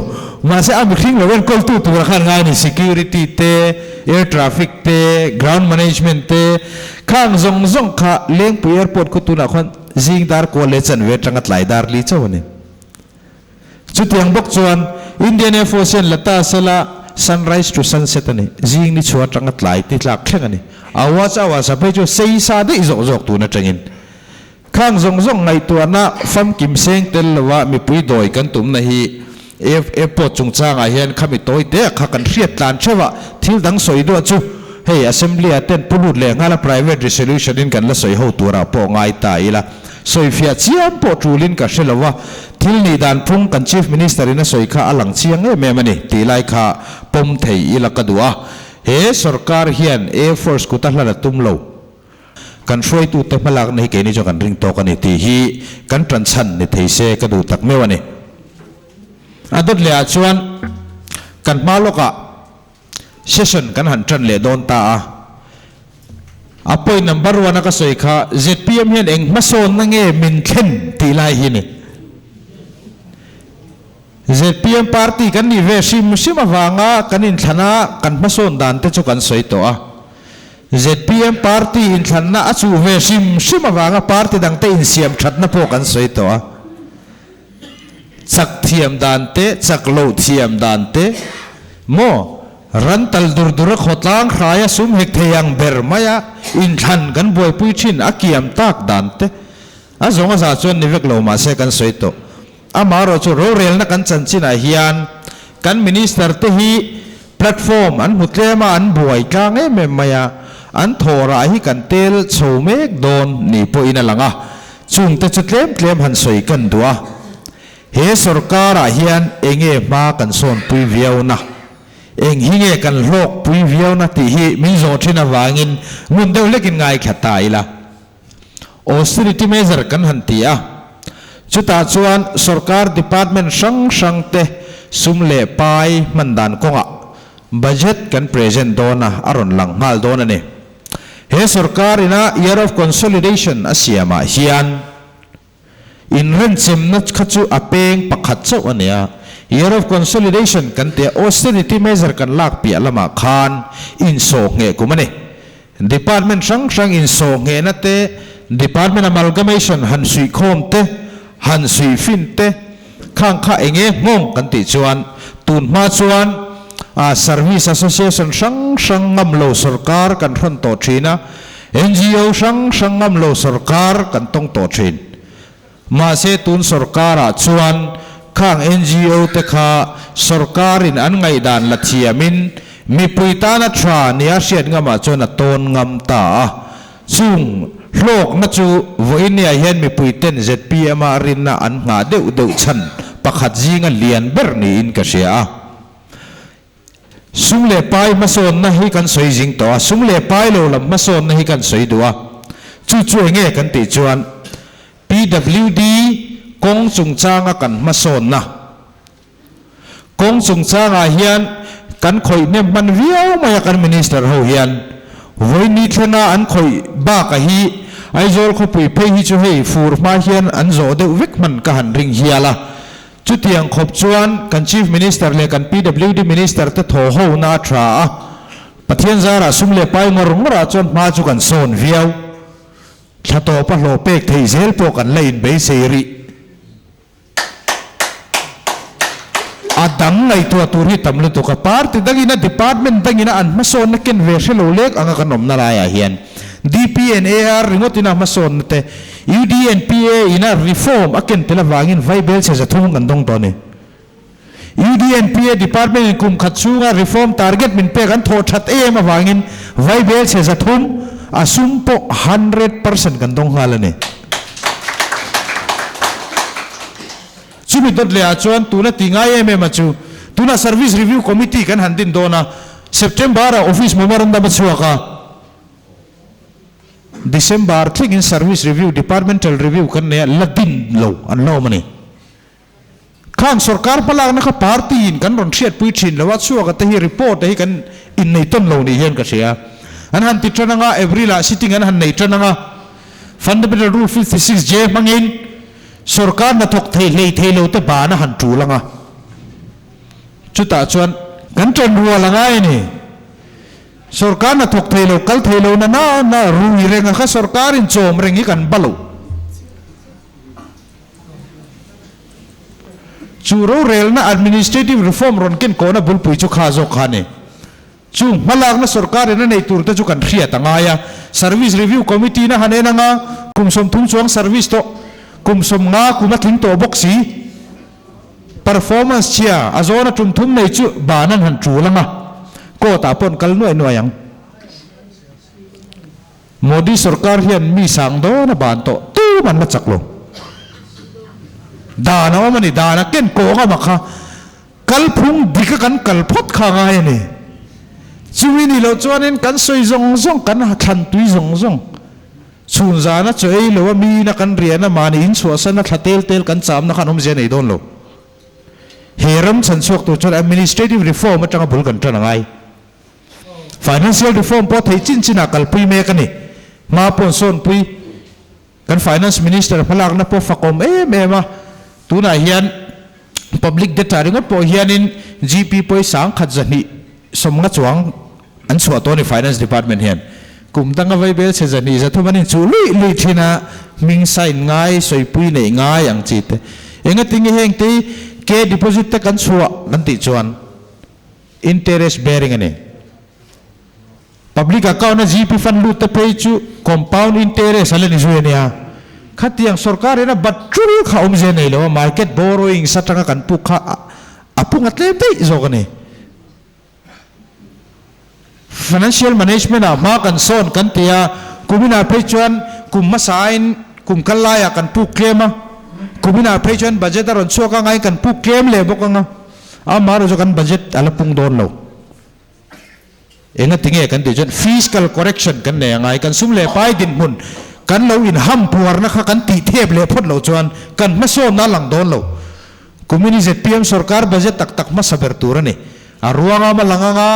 mahse a mihring lo enkawltu tura khan ngai a ni, security te, air traffic te, ground management te, khang zawng zawng kha Lengpui airport khu tunah khuan Zing dar kual leh chanve atanga tlai dar li chauh a ni. Chutiang bawk chuan Indian Air Force hian la ta sela sunrise to sunset a ni, zing ni chhuah atanga tlai ti tlak thleng a ni. A watch hour sa phei chu sei sa daih zawk zawk tun atangin khang zawng zawng ngaihtuahna famkim seng tel lova mipui dawi kan tumna hi Airport chungchangah hian khami tawi te a kha kan hriat tlan theuh a, thil dang sawi duah chu hei Assembly ah ten pu lut leh nghal a private resolution in kan la sawi ho turah pawh ngai ta ila, sawifiah chiam pawh tulin ka hre lo a, thil nih dan phung kan Chief Minister in a sawi kha a lang chiang em em a ni tih lai kha pawm thei ila ka duh a, he sorkar hian Air Force kut a hlan a tum lo. Kan hruaitute hmalakna hi keini chuan kan ring tawk a ni tih hi kan tan chhan ni thei se ka duh tak meuh a ni. A dawt lehah chuan kan hma lawkah session kan han tan leh dawn ta a. A point number one a ka sawi kha zpm hian eng hmasawnna nge min thlen tih lai hi ni. Zpm party kan nih ve hrim hrim avanga kan inthlana kan hmasawn dan te chu kan sawi tawh a. Zpm party inthlanna a chuh ve hrim hrim avanga party dangte insiam thatna pawh kan sawi tawh a. Chak thiam dan te, chak loh thiam dan te maw? Ran tal dur dur a khawtlang hraia sum hek thei ang ber maia inthlan kan buaipui thin a kiam tak dan te a zawng a za chuan ni vek lo mahse kan sawi tawh. Amaherawhchu rorelna kan chanchinah hian kan Minister te hi platform an hmu tlem a, an buai tlang em em mai a, an thawhrah hi kan tel chho mek dawn ni pawhin a lang a, chungte chu tlem tlem han sawi kan duh a. He sorkarah hian enge hma kan sawnpui viauna, eng hi nge kan hlawkpui viauna tih hi min zawh thin avangin ngun deuh hlekin ngaithla ta ila. Austerity measure kan han ti a, chutah chuan sorkar department hrang hrang te sum leh pai hman dan kawngah budget kan present dawn a, a rawn lang nghal dawn a ni. He sorkar ina year of consolidation a siamah hian inrenchemna kha chu a peng pakhat chauh a ni a, year of consolidation kan tia austerity measure kan lak piah lamah khan insawh ngheh kum a ni. Department hrang hrang insawh nghehna te, Department amalgamation han suihkhawm te, han suihfin te, khang kha eng nge nghawng kan tih chuan tun hma chuan Service Association hrang hrang ngam lo sawrkar kan hrawn tawh thin a, NGO hrang hrang ngam lo sawrkar kan tawng tawh thin. Mahse tun sawrkarah chuan khang NGO te kha sawrkarin an ngaihdan la thiamin mipui tana tha nia hriat ngamah chuan a tawn ngam ta a. Chung hlawkna chu vawinia hian mipui ten zpm a rinna an nghah deuh deuh chhan pakhat zinga lian ber niin ka hria a. Sum leh pai hmasawnna hi kan sawi zing tawh a, sum leh pai lo lam hmasawnna hi kan sawi duh a. Chu chu eng nge kan tih chuan PWD kawng chungchanga kan hmasawnna. Kawng chungchangah hian kan khawih hnem hman viau mai a kan Minister ho hian. Vawiin ni thlenga an khawih baka hi Aizawl khawpui phei hi chu hei fur hma hian an zawh deuh vek hman ka han ring hial a. Chutiang khawp chuan kan Chief Minister leh kan PWD Minister te thaw ho na a tha a, Pathian zarah sum leh pai ngawr ngawrah chuan hma chu kan sawn viau. Thla tawpa hlawh pek theih zel pawh kan la inbeisei rih. A dang ngaihtuah tur hi tam lutuk a, party dangin a department dangin a an hmasawnna ken ve hre lo lek anga kan awmna laiah hian DPNAR ringawtin a hmasawnna te UDNPA ina reform a ken tel avangin vaibel chhe zathum kan dawng tawh a ni. UDNPA department in kum khat chhunga reform target min pek an thawh that em avangin vaibel chhe zathum a sum pawh 100% kan dawng nghal a ni. Chumi dawt leh ah chuan tuna ti ngai em em a chu tuna Service Review Committee kan han din dawn a, September ah office memorandum a chhuak a, December thlengin Service Review, Departmental Review kan nei a, la din lo an la awm a ni. Khang sorkar hmalakna kha party in kan rawn hriatpui thin lo a, chhuak a te hi report te hi kan innei tawn lo ni hian ka hria. An han ti tan anga, April ah sitting an han nei tan anga, Fundamental Rule 56 J hmangin sorkar hnathawk thei hlei thei lo te ban a han tul anga, chutah chuan kan tan rual a ngai a ni. Sorkar hnathawk thei lo, kal thei lo na na na rui reng a kha sorkarin chawm reng hi kan ba lo. Chu rorelna administrative reform rawn ken kawhna bulpui chu kha zawk kha a ni. Chung hmalakna sorkarin a nei tur te chu kan hriat a ngai a. Service Review Committee na han en anga kum 30 chuang service tawh, kum 50 kum a tling tawh bawk si. Performance chhia a zawna tum thum nei chu ban an han tul ang a, court ah pawh an kal nuai nuai ang. Modi sorkar hian mi sang dawn a ban tawh tum an la chak lo. Dan a awm a ni, dan a ken kawng a mak a, kalphung dik a kan kal phawt kha a ngai a ni. Chumi ni loh chuanin kan sawi zawng zawng, kan thlan tui zawng zawng. Chhun zana chaw ei lo a miin a kan rian a mahni in chhuahsan a thla tel tel kan chamna khan awmzia nei dawn lo. He ram chhan chhuak tur chuan administrative reform atanga bul kan tan a ngai. Financial reform pawh theih chin chinah kalpui mek a ni. Hma pawn sawnpui kan finance minister hmalakna pawh fakawm em em a. Tunah hian public debt ah ringawt pawh hianin GP pawisa ang khat 200 sawmnga chuang An chhuah tawh a ni Finance Department hian kum danga vaibel chhe 200 300 an inchuh luih luih thin a, hming sign ngai, sawipui neih ngai ang chi te. Enga tinge heng te hi K deposit te kan chhuah kan tih chuan Interest bearing a ni. Public account a GP fund lut te phei chu compound interest a la ni zui a nia. Khatiang sorkar in a bat tul kha awmzia nei lo a, market borrowings atanga kan puk kha a pung a tlem daih zawk a ni. Financial management ah hma kan sawn kan ti a, kuminah phei chuan kum hmasa aiin kum kal laiah kan puk tlem a, kuminah phei chuan budget a rawn chhuak anga in kan puk tlem leh bawk anga, amaherawhchu kan budget a la pung dawn lo. Engati nge kan tih chuan fiscal correction kan nei angai, kan sum leh pai dinhmun kan lo inham puarna kha kan tih thep leh phawt loh chuan kan hmasawnna a lang dawn lo. Kumin i zpm sorkar budget tak tak hmasa ber tur a ni. A ruangam a lang anga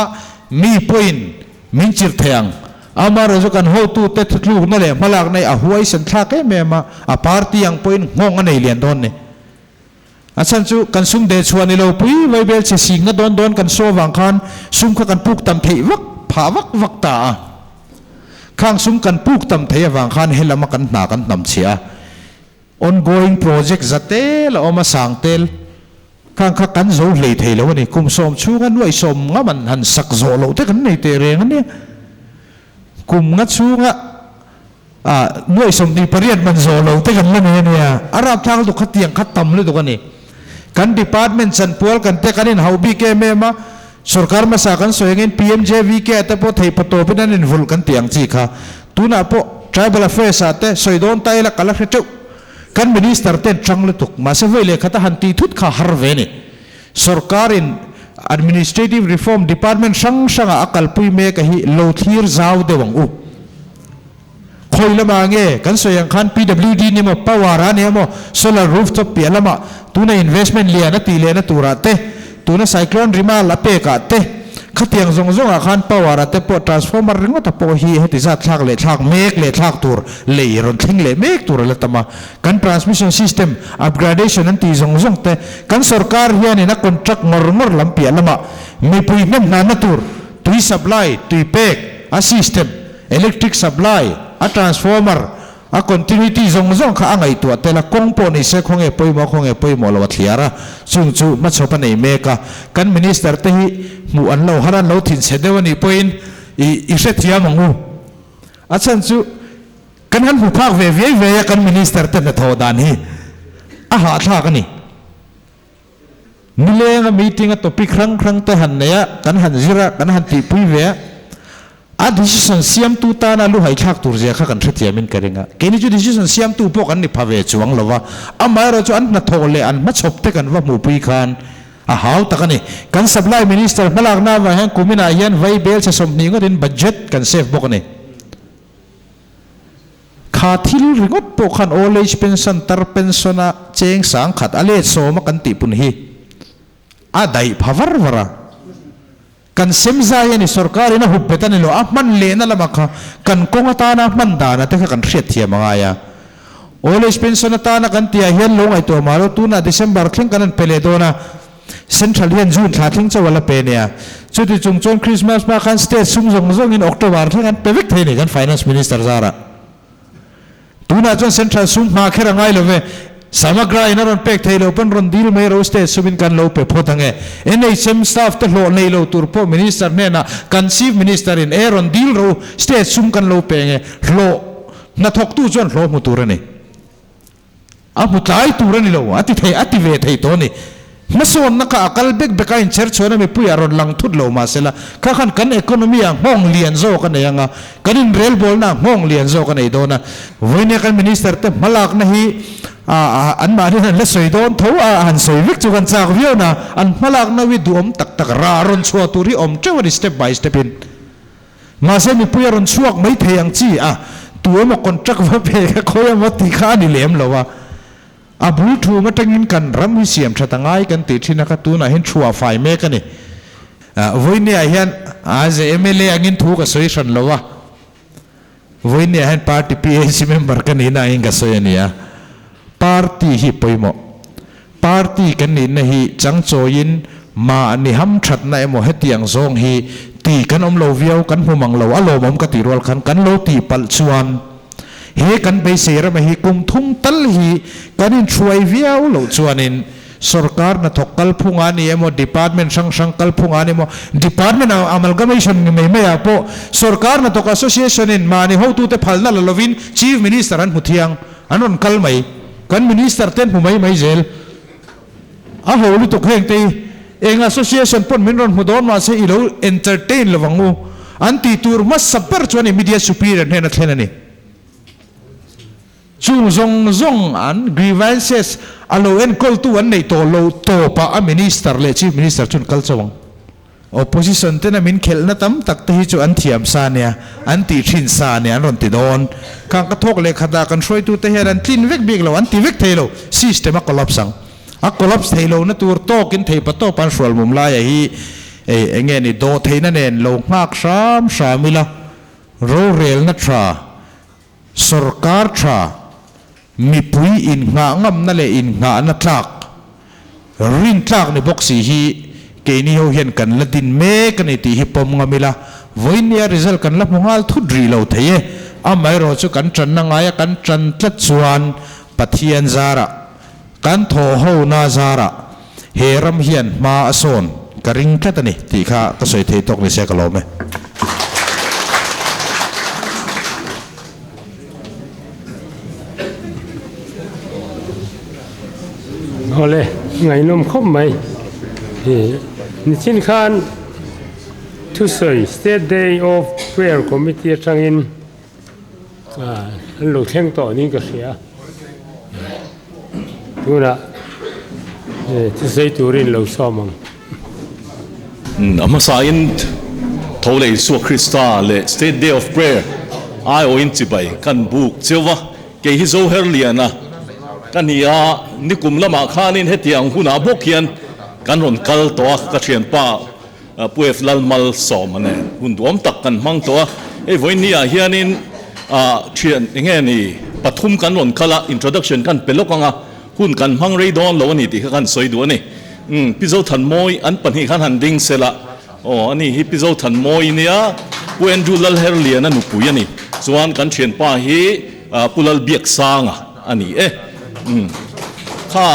mi pawhin min chirh thei ang. Amaherawhchu kan hotute thutlukna leh hmalakna hi a huaisen thlak em em a, a party ang pawhin nghawng a nei lian dawn ni. A chhan chu kan sum deh chhuah ni lo pui vaibel chhe singna dawn dawn kan saw avang khan sum kha kan puk tam theih vak phah vak vak ta a. Khang sum kan puk tam theih avang khan helama kan hna kan hnam chhiah a. Ongoing project za tel a awm a sang tel khang kha kan zo hlei thei lo a ni. Kum sawm chhunga nuaih sawm ngam an han sak zawh loh te kan nei teh reng a nia. Kum nga chhunga ah nuaih 28 man zawh loh te kan la nei a nia. A rapthlak lutuk kha tiang kha tam lutuk a ni. Kan department chanpual kan te kan inhauh bik em em a, sorkar hmasa kan sawi angin PMJVK ah te pawh theihpa tawpin an invulh kan tih ang chi kha. Tunah pawh Tribal Affairs ah te sawi dawn ta ila ka la hre teuh. Kan Minister ten chang lutuk, mahse vawi leh khata han tih thut kha har ve ni. Sorkarin Administrative Reform Department hrang hrangah a kalpui mek a hi lo thlir zau deuh ang u. Khawi lamah nge kan sawi ang khan PWD ni maw, Power a ni emaw, Solar Rooftop piah lamah tuna investment lian a tih lehna turah te, tuna Cyclone Rimal a pekah te, khatiang zawng zawngah khan power a te pawh transformer ringawta pawh hi heti zat thlak leh thlak mek leh thlak tur lei rawn thleng leh mek tur a la tam a. Kan transmission system upgradation an tih zawng zawng te kan sorkar hianin a contract ngawr ngawr lam piah lamah mipui hnem hnanna tur tui supply, tui pek, a system, electric supply, a transformer, A continuity zawng zawng kha a ngaihtuah tel a, kawng pawh ni se khawnge pawimawh khawnge pawimawh lo a thliar a, chung chu hmachhawp a nei mek a. Kan Minister te hi hmuh an lo har a, an lo thinchhe deuh a nih pawhin i i hrethiam ang u. A chhan chu kan han hmu phak ve viai viai a kan Minister te hnathawh dan hi a hahthlak a ni. Nilenga meeting a topic hrang hrang te han nei a, kan han zir a, kan han tihpui ve a, a decision siamtu tana lu haithlak tur zia kha kan hrethiamin ka ring a. Keini chu decision siamtu pawh kan ni pha ve chuang lo va, amaherawh chu an hnathawh leh an hmachhawp te kan va hmuhpui khan a hau tak a ni. Kan supply minister hmalakna avang hian kuminah hian vai bel chhe 20 ngawtin budget kan save bawk a ni. Kha thil ringawt pawh khan old age pension, tar pension a cheng 10,000 a let sawm a kan tih pun hi a daih pha var var a. Kan sem zai a ni, sorkar in a hup bet a ni lo, a hman lehna lamah kha kan kawng atana hman dana te kha kan hriat thiam a ngai a. Old age pension atana kan tihah hian lo ngaihtuah mah lo, tunah December thleng kan han pe leh dawn a, Central hian June thla thleng chauh a la pe nia. Chuti chung chuan Christmas hma khan state sum zawng zawngin October thleng an pe vek thei a ni kan Finance Minister zarah. Tunah chuan Central sum hma kher a ngai lo ve. Samagra in a rawn pek thei lo pawn rawn dil mai ro state sumin kan lo pe phawt ang e. NHM staff te hlawh nei lo tur pawh Minister hnenah kan Chief Minister in e rawn dil ro state sum kan lo pe ang e. Hlawh hnathawktu chuan hlawh hmu tur a ni. A hmu tlai tur a ni lo, a ti thei, a ti ve thei tawh a ni. Hmasawnna kha a kal bek bek a, inchher chhuan a mipuiah rawn lang thut lo mah sela, kha khan kan economy-ah nghawng lian zawk a nei ang a, kan inrelbawlnaah nghawng lian zawk a nei dawn a. Vawinia kan Minister te hmalakna hi anmahni han la sawi dawn tho a, han sawi vek chu kan chak viau na, an hmalakna hi duhawm tak tak rah rawn chhuah tur hi awm teuh a ni step by step in. Mahse mipui a rawn chhuak mai thei ang chi a, tu emaw contract va pe kha khawi emaw tih kha a ni lem lo a. A bul thum atangin kan ram hi siam that a ngai kan tih thin a kha tunah hian thuah fai mek a ni. Vawinia hian as a mla angin thu ka sawi hran lo a, vawinia hian party PAC member ka nihna angin ka sawi a ni a. Party hi pawimawh. Party kan nihna hi changchawiin mahni hamthatna emaw hetiang zawng hi ti kan awm lo viau, kan hmu mang lo, a lawmawm ka tih rual khan kan lo tih palh chuan he kan beisei rama hi kum thum tal hi kan inhruai viau loh chuanin. Sorkar hnathawk kalphung a ni emaw, department hrang hrang kalphung a ni emaw, department amalgamation ni mai maiah pawh sorkar hnathawk association in mahni hotute phalna la lovin Chief Minister an hmu thiang, an rawn kal mai. Kan Minister te an hmu mai mai zel. A ho lutuk heng te hi eng association pawn min rawn hmu dawn mahse i lo entertain lovang u. An tih tur hmasa ber chuan immediate superior hnena thlen a ni. Chung zawng zawng an grievances a lo enkawltu an neih tawh lo tawpah a Minister leh Chief Minister chuan kal chauh ang. Opposition tena min khelhna tam tak te hi chu an thiam sa nia, an tih thin sa nia an rawn ti dawn. Khang ka thawk leh khatah kan hruaitute hian an tlin vek bik lo, an ti vek thei lo. System a collapse ang. A collapse thei lohna tur tawkin theipa tawp an hrual mum laia hi ei eng nge ni dawhtheihna nen lo nghak hram hram ila rorelna tha Sorkar tha, mipui innghah ngamna leh innghahna tlak, rin tlak ni bawk si hi keini ho hian kan la din mek a ni tih hi pawm ngam ila, vawinia result kan la hmu nghal thut rih lo thei e. Amaherawh chu kan tanna ngaia kan tan tlat chuan Pathian zarah, kan thawhhona zarah he ram hian hma a sawn ka ring tlat a ni tih kha ka sawi thei tawk ni se ka lawm e. Awle, ngaihnawm khawp mai. Nichin khan thusawi State Day of Prayer Committee atangin An lo thleng tawh niin ka hria. Tunah thusei turin lo sawm ang. A hmasain tho leh Isua Krista leh State Day of Prayer aiawhin chibai kan buk cheu va. Kei hi Zoherliana ka ni a, nikum lamah khanin hetiang hunah bawk hian kan rawn kal tawh a, ka thianpa Pu F. Lalmalsawma nen hun duam tak kan hmang tawh a, hei vawiin ah hianin thian eng nge ni pathum kan rawn kal a, introduction kan pe lawk ang a, hun kan hmang rei dawn lo a ni tih kha kan sawi duh a ni. Umm Pi Zothanmawi an pahnih khan han ding sela, aw ani hi Pi Zothanmawi nia Pu Andrew Lalherliana nupui a ni, chuan kan thianpa hi Pu Lalbiaksanga a ni e. Umm kha.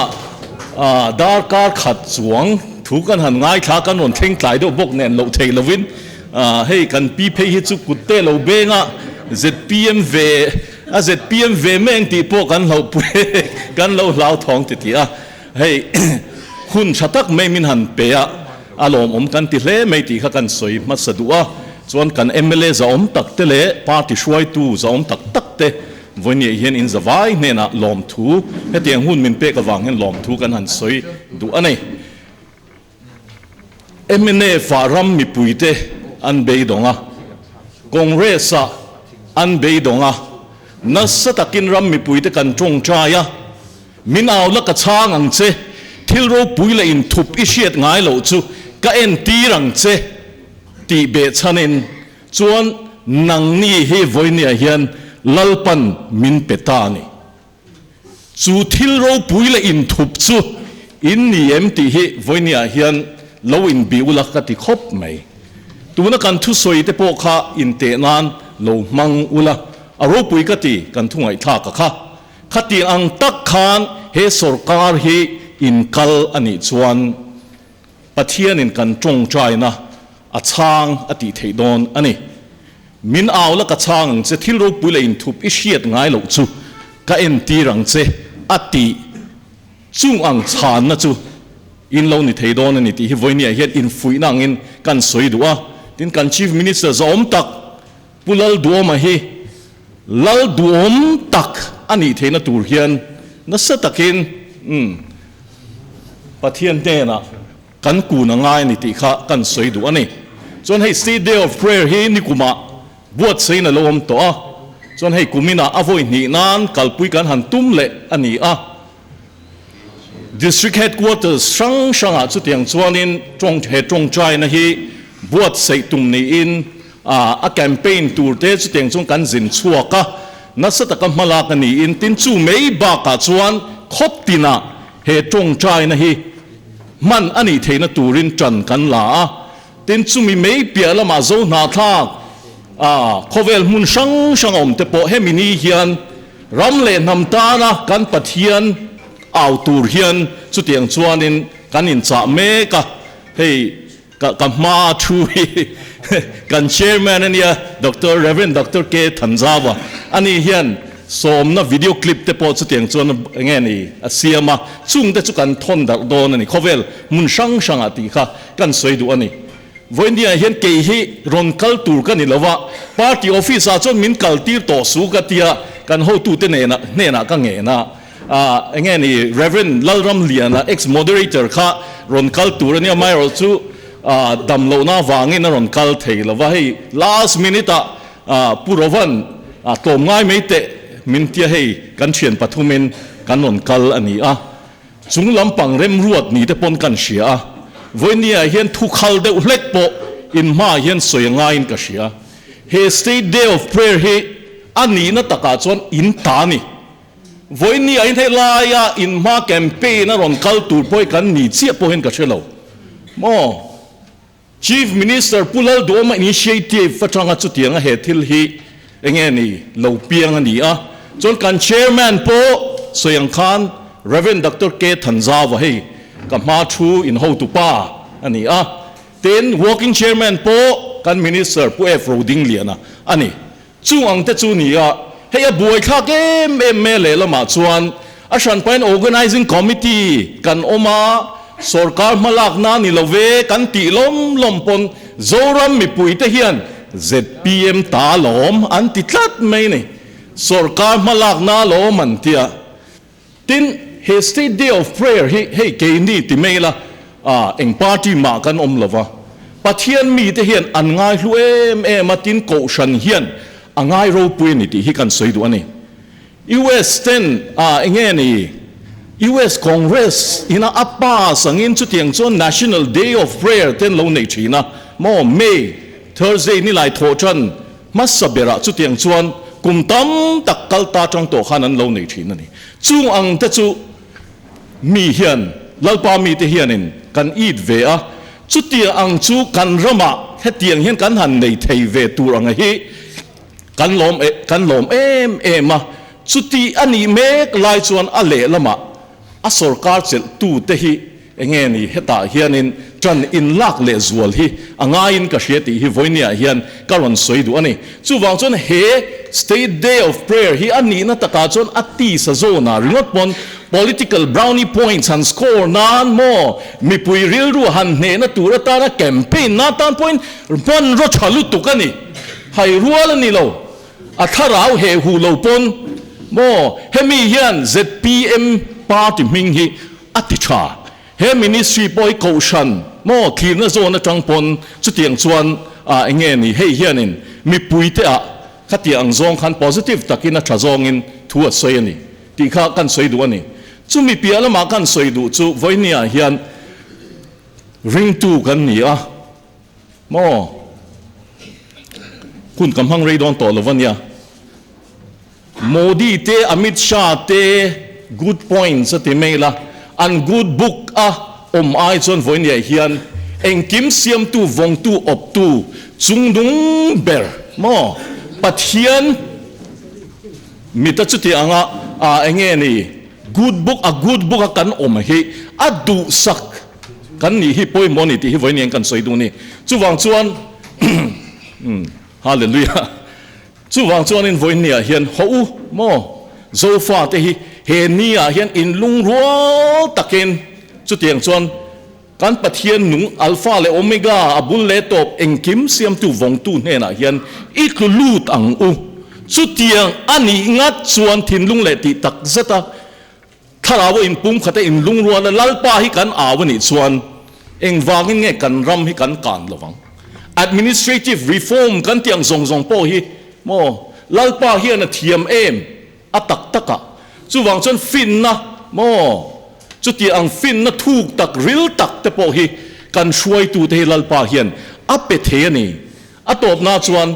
Darkar khat chuang thu kan han ngaithla kan rawn thleng tlai deuh bawk nen loh thei lovin hei kan pi phei hi chu kut te lo beng a zpm ve a zpm ve meng tih pawh kan hloh pui kan lo hlauthawng ti tih a hei hun tha tak mai min han pe a a lawmawm kan ti hle mai tih kha kan sawi hmasa duh a chuan kan mla zahawm tak te leh party hruaitu zahawm tak tak te Vawinia hian in zavai hnenah lawmthu, hetiang hun min pek avang hian lawmthu kan han sawi duh a ni. Mnf ah ram mipuite an beidawng a, Congress ah an beidawng a, nasa takin ram mipuite kan tawngtai a, min au la ka chhang ang che, thil ropui leh inthup i hriat ngai loh chu ka entir ang che tih behchhanin Chuan nangni hi vawinia hian Lalpan min pe ta a ni. Chu thil ropui leh inthup chu in ni em tih hi vawinia hian lo inbih ula ka ti khawp mai. Tuna kan thusawi te pawh kha inteh nan lo hmang ula, a ropui ka ti kan thu ngaihthlak a kha. Khati ang tak khan he sawrkar hi inkal a nih chuan Pathianin kan tawngtaina a chhang a tih theih dawn a ni. Min au la ka chhang ang che, thil ropui leh inthup i hriat ngai loh chu ka entir ang che a tih chung ang chhanna chu in lo ni thei dawn a ni tih hi vawinia hian infuihna angin kan sawi duh a. Tin, kan Chief Minister zahawm tak Pu Lalduhawma hi Lalduhawm tak a nih theihna tur hian nasa takin umm Pathian hnenah kan kun a ngai a ni tih kha kan sawi duh a ni. Chuan hei State Day of Prayer hi nikumah buatsaiin a lo awm tawh a, chuan hei kuminah a vawi hnih nan kalpui kan han tum leh a ni a. District Headquarters hrang hrangah chutiang chuanin tawng he tawngtaina hi buatsaih tum niin a campaign tur te chutiang chuan kan zin chhuak a, nasa taka hmalak a niin tin chu mai bakah chuan khawp tinah he tawngtaina hi hman a nih theihna turin tan kan la a, tin chumi mai piah lamah zo hnahthlak khawvel hmun hrang hrang awm te pawh hemi ni hian Ram leh hnam tana kan Pathian au tur hian chutiang chuanin kan inchah mek a, hei ka ka hma thu hi kan chairman a nia Doctor Rev. Doctor K Thanzava ani hian sawmna video clip te pawh chutiang chuan enge ni a siam a, chung te chu kan thawn darh dawn a ni, khawvel hmun hrang hrangah tih kha kan sawi duh a ni. Vawinia hian kei hi rawn kal tur ka ni lo a, party office ah chuan min kal tir tawh su ka tia kan hotute nena hnenah ka ngen a, ah enge ni Rev Lalramliana ex moderator kha rawn kal tur a nia, amaherawh chu ah dam lohna avangin a rawn kal thei lo va, hei last minute ah ah Pu Rovan ah tlawm ngai mai teh min tia hei kan thian pathumin kan rawn kal a ni a. Chung lampang remruat ni te pawn kan hria a, vawinia hian thu khal deuh hlek pawh in hmaah hian sawi a ngaiin ka hria. He State Day of Prayer hi a nihna takah chuan in ta a ni. Vawinia in hei laia in hma campaign a rawn kal tur pawh hi kan ni chiah pawh hian ka hre lo maw? Chief Minister Pu Lalduama initiative atanga chutianga he thil hi enge ni lo piang a ni a, chuan kan Chairman pawh sawi ang khan Rev. Doctor K Thanzava hei ka hma thu in hotu pa a ni a, tin Working Chairman pawh kan Minister Pu F Rodingliana a ni. Chung ang te chu ni a, hei a buaithlak em em mai lehlamah chuan a hranpain Organising Committee kan awm a, sawrkar hmalakna ni lo ve kan tih lawm lawm pawn Zoram mipuite hian zpm ta lawm an ti tlat mai ni. Sawrkar hmalakna lawm an ti a. Tin, he State Day of Prayer hi hei keini ti mai ila, eng party mah kan awm lo va, Pathian mite hian an ngaihlu em em a, tin Kohhran hian a ngai ropui a ni tih hi kan sawi duh a ni. US ten enge ni US Congress ina a pass angin chutiang chuan National Day of Prayer ten lo nei thin a, maw May Thursday nilai thawh tan Hmasa berah chutiang chuan kum tam tak kal ta tang tawh khan an lo nei thin a ni. Chung ang te chu mi hian, Lalpa mite hianin kan it ve a, chutiang ang chu kan ramah hetiang hian kan han nei thei ve tur ang hi kan lawm kan lawm em em a. Chuti a nih mek lai chuan a lehlamah a sawrkar chelhtute hi Enge ni hetah hianin ṭan inlak leh zual hi a ngaiin ka hria tih hi vawinia hian ka rawn sawi duh a ni. Chuvang chuan he State Day of Prayer hi a nihna takah chuan a tisa zawnah ringawt pawn political brownie points han score nan maw mipui rilru han hnehna tur atana campaign na tan pawhin hmanraw ṭha lutuk a ni. Hai rual a ni lo. A thlarau heh huh lo pawn maw hemi hian zpm party hming hi A ti tha. He ministry pawh hi kohhran maw thlirna zawn atang pawn chutiang chuan ah enge ni hei hianin mipuite ah khatiang ang zawng khan positive takin a tha zawngin thu a sawi a ni tih kha kan sawi duh a ni. Chumi piah lamah kan sawi duh chu vawinia hian ringtu kan ni a maw hun ka hmang rei dawn tawh lo ania. Modi te Amit Shah te good points a ti mai la, an good book a awm ai chuan vawinia hian engkim siamtu vawngtu awptu chungnung ber maw Pathian mita chuti anga ah enge ni good book a good book a kan awm hi a duhsak kan nih hi pawimawh a ni tih hi vawinia kan sawi duh a ni. Chuvang chuan Hallelujah. Chuvang chuanin vawiinniah hian haw u maw Zofate hi he niah hian inlungrual takin chutiang chuan kan Pathian nung Alpha leh Omega a bul leh tawp engkim siamtu vawngtu hnenah hian i tlu lut ang u. Chutiang a nih ngat chuan thinlung leh tih tak zeta Thlarau a inpum khat a inlungrual a, Lalpa hi kan au a nih chuan engvangin nge kan ram hi kan kan lo vang? Administrative reform kan tih ang zawng zawng pawh hi maw Lalpa hian a thiam em a tak tak ah? Chuvang chuan finna maw chuti ang finna thuk tak ril tak te pawh hi kan hruaitute hi Lalpa hian a pe thei a ni. A tawpna chuan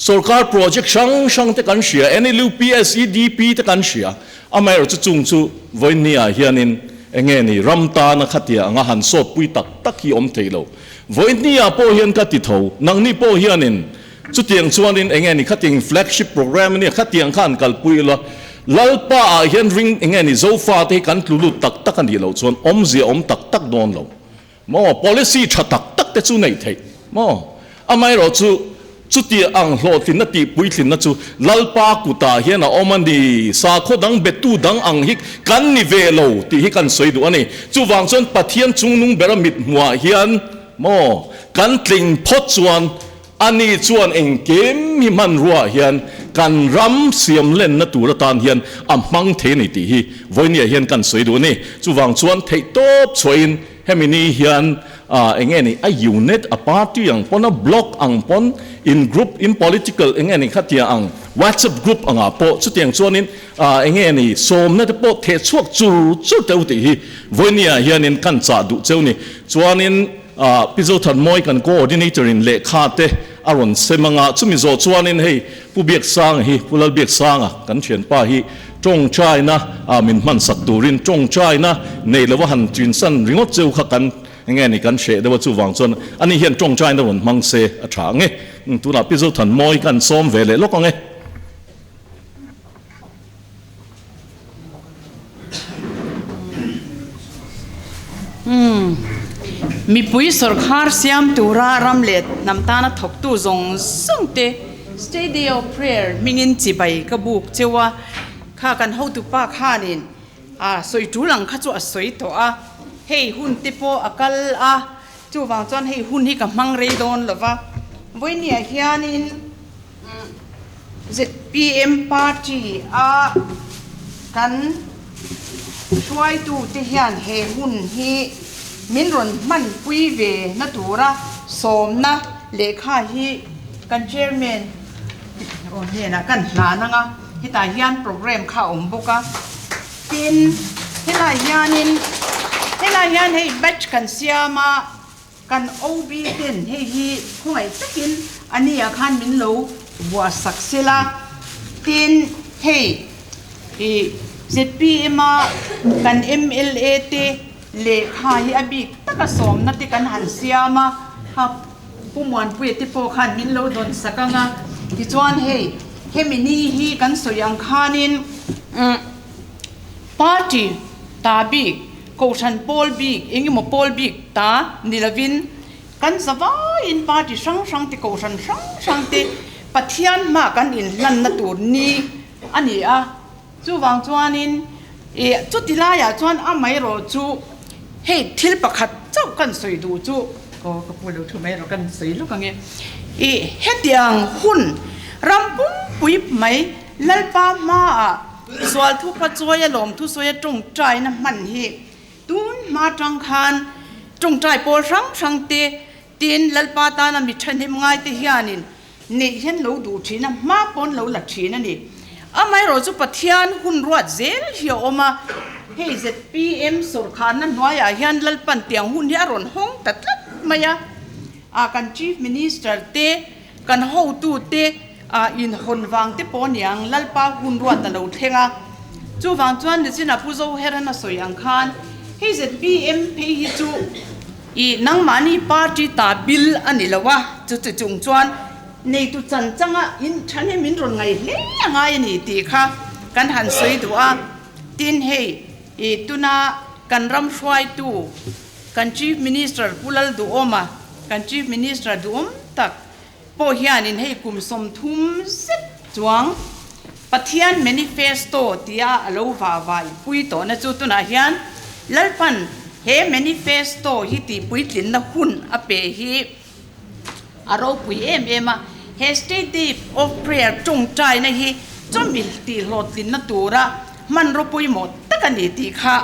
Sorkar project hrang hrang te kan hria, NLUP, SEDP te kan hria, amaherawh chu chung chu vawiinni ah hianin enge ni ram tana khatia anga han sawtpui tak tak hi awm thei lo. Vawiinni ah pawh hian ka ti tho, nangni pawh hianin chutiang chuanin enge ni khatiang flagship program ania khatiang kha han kalpui ila. Lalpa ah hian ring enge ni Zofa te hi kan tlu lut tak tak a nih loh chuan awmzia awm tak tak dawn lo maw? Policy tha tak tak te chu neih theih maw? Amaherawh chu chuti ang hlawhtlinna tih puitlinna chu Lalpa kutah hian a awm a ni, sakhaw dang betu dang ang hi kan ni ve lo tih hi kan sawi duh a ni. Chuvang chuan Pathian chungnung bera mithmuhah hian maw kan tling phawt chuan Ani chuan engkim hi hmanruaah hian kan ram siam lenna tur atan hian a hmang thei a ni tih hi vawinia hian kan sawi duh a ni. Chuvang chuan theihtawp chhuahin hemi ni hian eng nge ni a unit, a party ang pawn, a block ang pawn, in group, in political eng nge ni khatia ang WhatsApp group angah pawh chutiang chuanin eng nge ni sawmna te pawh theh chhuak chur chur teuh tih hi vawinia hianin kan chah duh cheu ni. Chuanin. Pi Zothanmawi kan coordinator in lehkha te a rawn sem anga, chumi zawh chuanin hei Pu Biaksanga hi, Pu Lalbiaksanga kan thianpa hi tawngtaina min hmansak turin tawngtaina nei lova han tinsan ringawt cheu kha kan enge ni kan hreh deuh a, chuvang chuan ani hian tawngtaina rawn hmang se a tha ang e. Tunah Pi Zothanmawi kan sawm ve leh lawk ang e. Umm. Mipui sawrkhar siam tura ram leh hnam tana thawktu zawng zawng te State Day of Prayer hmingin chibai ka buk cheu a, kha kan hotupa khanin a sawi tul ang kha chu a sawi tawh a, hei hun te pawh a kal a, chuvang chuan hei hun hi ka hmang rei dawn lo va, vawinia hianin. Zpm party a kan hruaitute hian he hun hi min rawn hmanpui ve na tura sawmna lehkha hi kan chairman hnenah kan hlan ang a, hetah hian programme kha a awm bawk a, tin helai hianin helai hian hei batch kan siam a. Kan OB ten hei hi khawngaih takin a ni ah khan min lo vuah sak sela, tin hei ih zpm a kan mla te lehkha hi a bik taka sawmna te kan han siam a, kha Pu Muanpuia te pawh khan min lo dawn sak ang a, tichuan hei hemi ni hi kan sawi ang khanin umm party ta bik Kohhran pawl bik, eng emaw pawl bik ta ni lovin kan zavaiin party hrang hrang te, kohhran hrang hrang te Pathian hma kan inhlanna tur ni a ni a. Chuvang chuanin ih chuti laiah chuan amaherawh chu hei thil pakhat chauh kan sawi duh chu aw ka pu lo thu mai erawh kan sawi lawk ang e. Ih hetiang hun ram pumpui mai Lalpa hmaah Sual thupa chawi a lawm thusawi a tawngtaina hman hi tun hma tang khan tawngtai pawl hrang hrang te tin Lalpa tana mi thahnem ngai te hianin neih hian lo duh thin a, hma pawn lo la thin a ni. Amaherawh chu Pathian hun ruat zel hi a awm a, hei zpm sawrkharna hnuaiah hian Lalpan tiang hun hi a rawn hawng ta tlat mai a, a kan Chief Minister te kan hotu te Ah inhawn vang te pawh aniang Lalpa hun ruat a lo thleng a, chuvang chuan nichin a Pu Zoheran a sawi ang khan hei zpm phei hi chu ih nangmahni party ta bill a ni lo a, chuti chung chuan neitu chan changa in thahnem in rawn ngaih hle a ngai a ni tih kha kan han sawi duh a, tin hei ih tuna kan ram hruaitu kan Chief Minister Pu Lalduhawma kan Chief Minister duhawm tak Pawh hianin hei kum 30 zet chuang Pathian manifesto tia a lo vah vaipui tawhna chu tunah hian Lalpan he manifesto hi tihpuitlinna hun a pe hi a ropui em em a. He State Day of Prayer tawngtaina hi chawmil tihhlawhtlinna tura hmanraw pawimawh tak a ni tih kha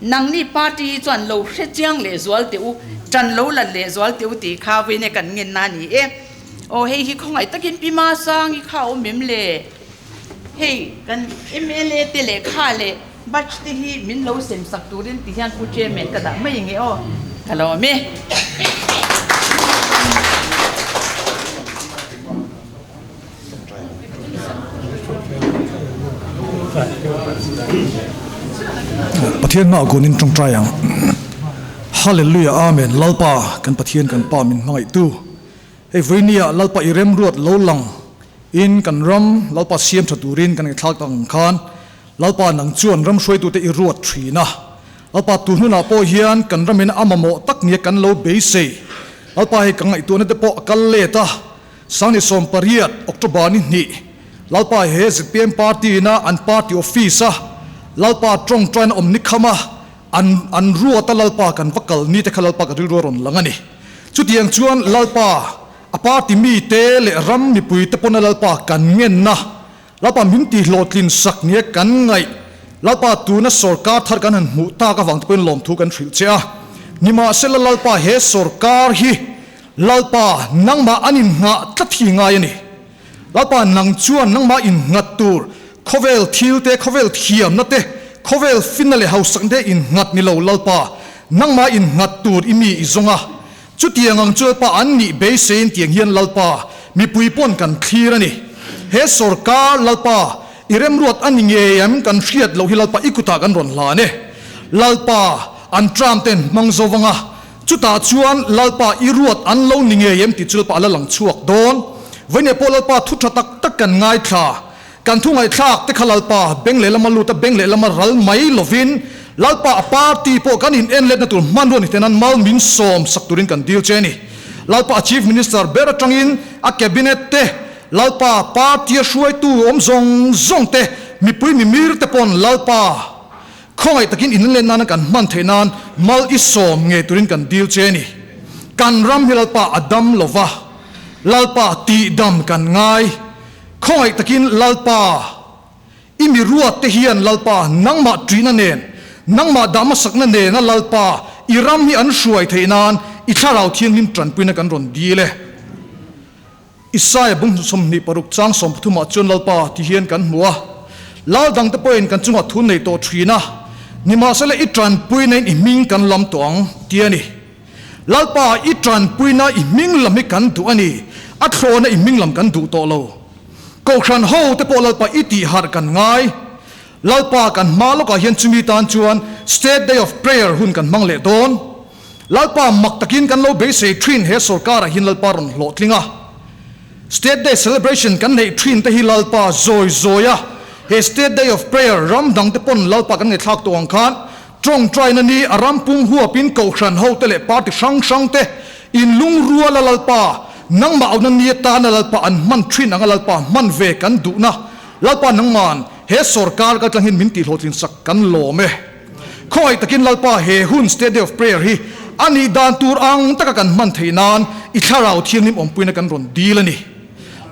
nangni party hi chuan lo hre chiang leh zual teh u, tan lo lat leh zual teh u tih kha vawiin e kan ngen na a ni e. Aw hei hi khawngaih takin Pi Masangi kha a awm em le? Hei kan mla te leh kha leh batch te hi min lo sem sak turin ti hian Pu Chairman ka dah mai nge aw, ka lo awm e. Pathian hmaah kunin tawngtai ang. Hallelujah Amen Lalpa kan Pathian kan Pa min hmangaihtu hei vawinia Lalpa i remruat lo lang in kan ram Lalpa siam tha turin kan ngaihthlak tak ang khan. Lalpa nang chuan ram hruaitute i ruat thin a. Lalpa tu hnunah pawh hian kan ramin a mamawh tak nia kan lo beisei. Lalpa hei ka ngaihtuahna te pawh a kal let a. Sangni 18, October ni hnih, Lalpa he zpm party ina an party office a Lalpa tawngtaina awm ni kham a, an an ruat a Lalpa kan va kal ni te kha Lalpa ka rilru a rawn lang a ni. Chutiang chuan Lalpa a party mite leh ram mipui te pawn a Lalpa kan ngenna Lalpa min tih hlawhtlin sak nia kan ngaih. Lalpa tuna sawrkar thar kan han hmuh tak avang te pawhin lawmthu kan hrilh che a. Nimahsela Lalpa he sawrkar hi Lalpa nangmah an inngah tlat hi ngai a ni. Lalpa nang chuan nangmah innghat tur khawvel thil te, khawvel thiamna te, khawvel finna leh hausakna te innghat ni lo Lalpa nangmah innghat tur i mi i zawng a. Chutiang ang chu Lalpa an nih beiseiin tiang hian Lalpa mipui pawn kan thlir a ni. He sawrkar Lalpa i remruat a ni ngei em kan hriat loh hi Lalpa i kutah kan rawn hlan e. Lalpa an tram ten hmang zo vang a, chutah chuan Lalpa i ruat an lo ni ngei em tih chu Lalpa a la lang chhuak dawn. Vawinia pawh Lalpa thu tha tak tak kan ngaithla. Kan thu ngaihthlak te kha Lalpa beng lehlam a lut a, beng lehlam a ral mai lovin Lalpa a party pawh kan in en letna tur hmanrua ni tenan mal min sawm sak turin kan dil che a ni. Lalpa a Chief Minister ber atangin a Cabinet te, Lalpa party a hruaitu awm zawng zawng te, mipui mimir te pawn Lalpa khawngaih takin in let nana kan hman theih nan mal i sawm ngei turin kan dil che a ni. Kan ram hi Lalpa a dam lova, Lalpa tihdam kan ngai. Khawngaih takin Lalpa, i mi ruat te hian Lalpa nangmah ṭihna nen, nangmah dah hmasakna nena Lalpa i ram hi an hruai theih nan i Thlarau Thianghlim ṭanpuina kan rawn dil e. Isaia bung 26 chang 13 ah chuan Lalpa ti hian kan hmu a, Lal dangte pawhin kan chungah thu nei tawh ṭhin a, nimahsela i ṭanpuina in i hming kan lam tawh ang, ti a ni. Lalpa, i tanpuina i hming lam hi kan duh a ni, a thlawhna i hming lam kan duh tawh lo. Kohhran ho te pawh Lalpa i tih harh kan ngai. Lalpa, kan hma lawkah hian chumi tan chuan State Day of Prayer hun kan hmang leh dawn. Lalpa, mak takin kan lo beisei thin he sorkarah hian Lalpa rawn hlawhtling a. State Day celebration kan neih thin te hi Lalpa zawi zawi a, he State Day of Prayer ram dang te pawn Lalpa kan ngaihthlak tawh ang khan Tawngtaina ni a ram pum huapin kohhran hote leh party hrang hrangte inlungrual a Lalpa, nangmah auna ni atana Lalpa an hman thin anga Lalpa hman ve kan duhna Lalpa nangman he sawrkar kaltlangin min tihhlawhtlin sak kan lawm e. Khawngaih takin Lalpa he hun State Day of Prayer hi a nih dan tur ang taka kan hman theih nan i thlarau thianghlim awmpuina kan rawn dil a ni.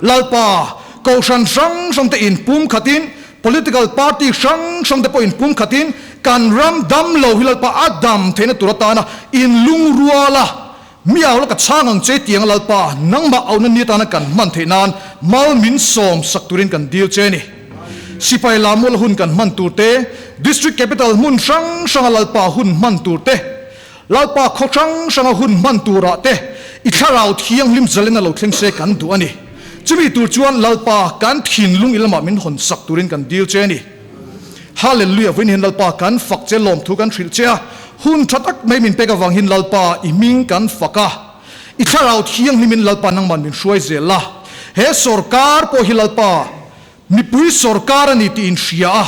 Lalpa, kohhran hrang hrangte inpumkhatin Political party hrang hrang te pawh inpum khatin kan ram dam lo hi Lalpa a dam theihna tur atana inlungrual a, mi au la ka chhang ang che tiang a Lalpa nangmah auhna ni atana kan hman theih nan mal min sawm sak turin kan dil che a ni. Sipai lammual hun kan hman tur te, District Capital hmun hrang hranga Lalpa hun hman tur te, Lalpa khaw hrang hranga hun hman turah te i thlarau thianghlim zalen a lo thleng se kan duh a ni. Chumi tur chuan Lalpa kan thinlung i lamah min hawn sak turin kan dil che a ni. Hallelujah vawiin hian Lalpa kan fak che lawmthu kan hrilh che a, hun tha tak mai min pek avang hian Lalpa i hming kan fak a, i thlarau thianghlimin Lalpa nangman min hruai zel a, he sawrkar pawh hi Lalpa Mipui sawrkar a ni tih in hria a,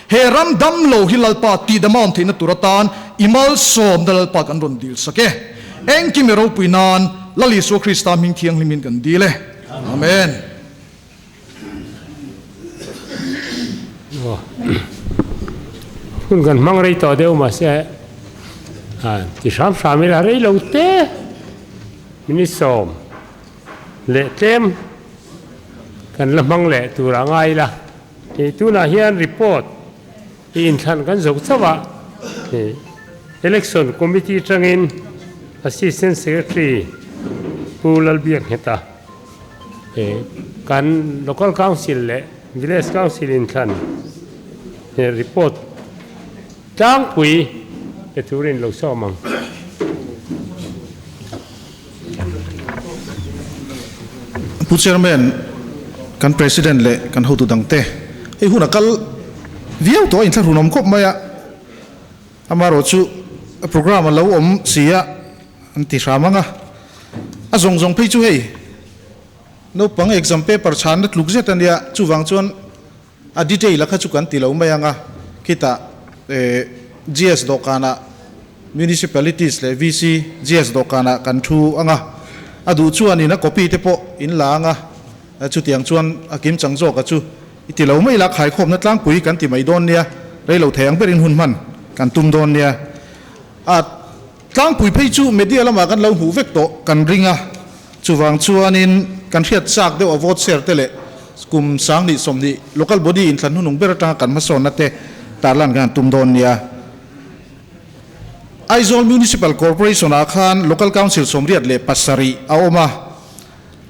he ram dam lo hi Lalpa tihdam a awm theihna tur atan i malsawmna Lalpa kan rawn dil sak e. Engkim i ropui nan Lal Isua Krista hming thianghlimin kan dil e. Amen. Hun kan hmang rei tawh deuh mahse ti hram hram ila rei lo te minute sawm. Leh tlem kan la hmang leh tur a ngai ila. Hei tunah hian report i inthlan kan zo chauh a, hei Election Committee atangin Assistant Secretary Pu Lalbiakngheta hei kan Local Council leh Village Council inthlan hei report tlangpui pe turin lo sawm ang. Pu Chairman, kan President leh kan hotu dangte hei hun a kal viau tawh a inthlahrun awm khawp mai a, amaherawhchu programme a lo awm si a an ti hram ang a, a zawng zawng phei chu hei naupang exam paper chhanna tluk zet a nia, chuvang chuan. A detail a kha chu kan ti lo mai ang a, khitah GS dawhkanah Municipalities leh VC GS dawhkanah kan thu ang a, a duh chuanin a copy te pawh in la ang a, chutiang chuan a kim chang zawk a chu i ti lo mai la, khaikhawmna tlangpui kan ti mai dawn nia, rei lo thei ang berin hun hman kan tum dawn nia. A tlangpui phei chu media lamah kan lo hmuh vek tawh kan ring a, chuvang chuanin kan hriat chak deuh a vote share te leh kum 2020 local body inthlan hunung ber atanga kan hmasawnna te tarlan kan han tum dawn nia. Aizawl Municipal Corporation ah khan Local Council 87 a awm a,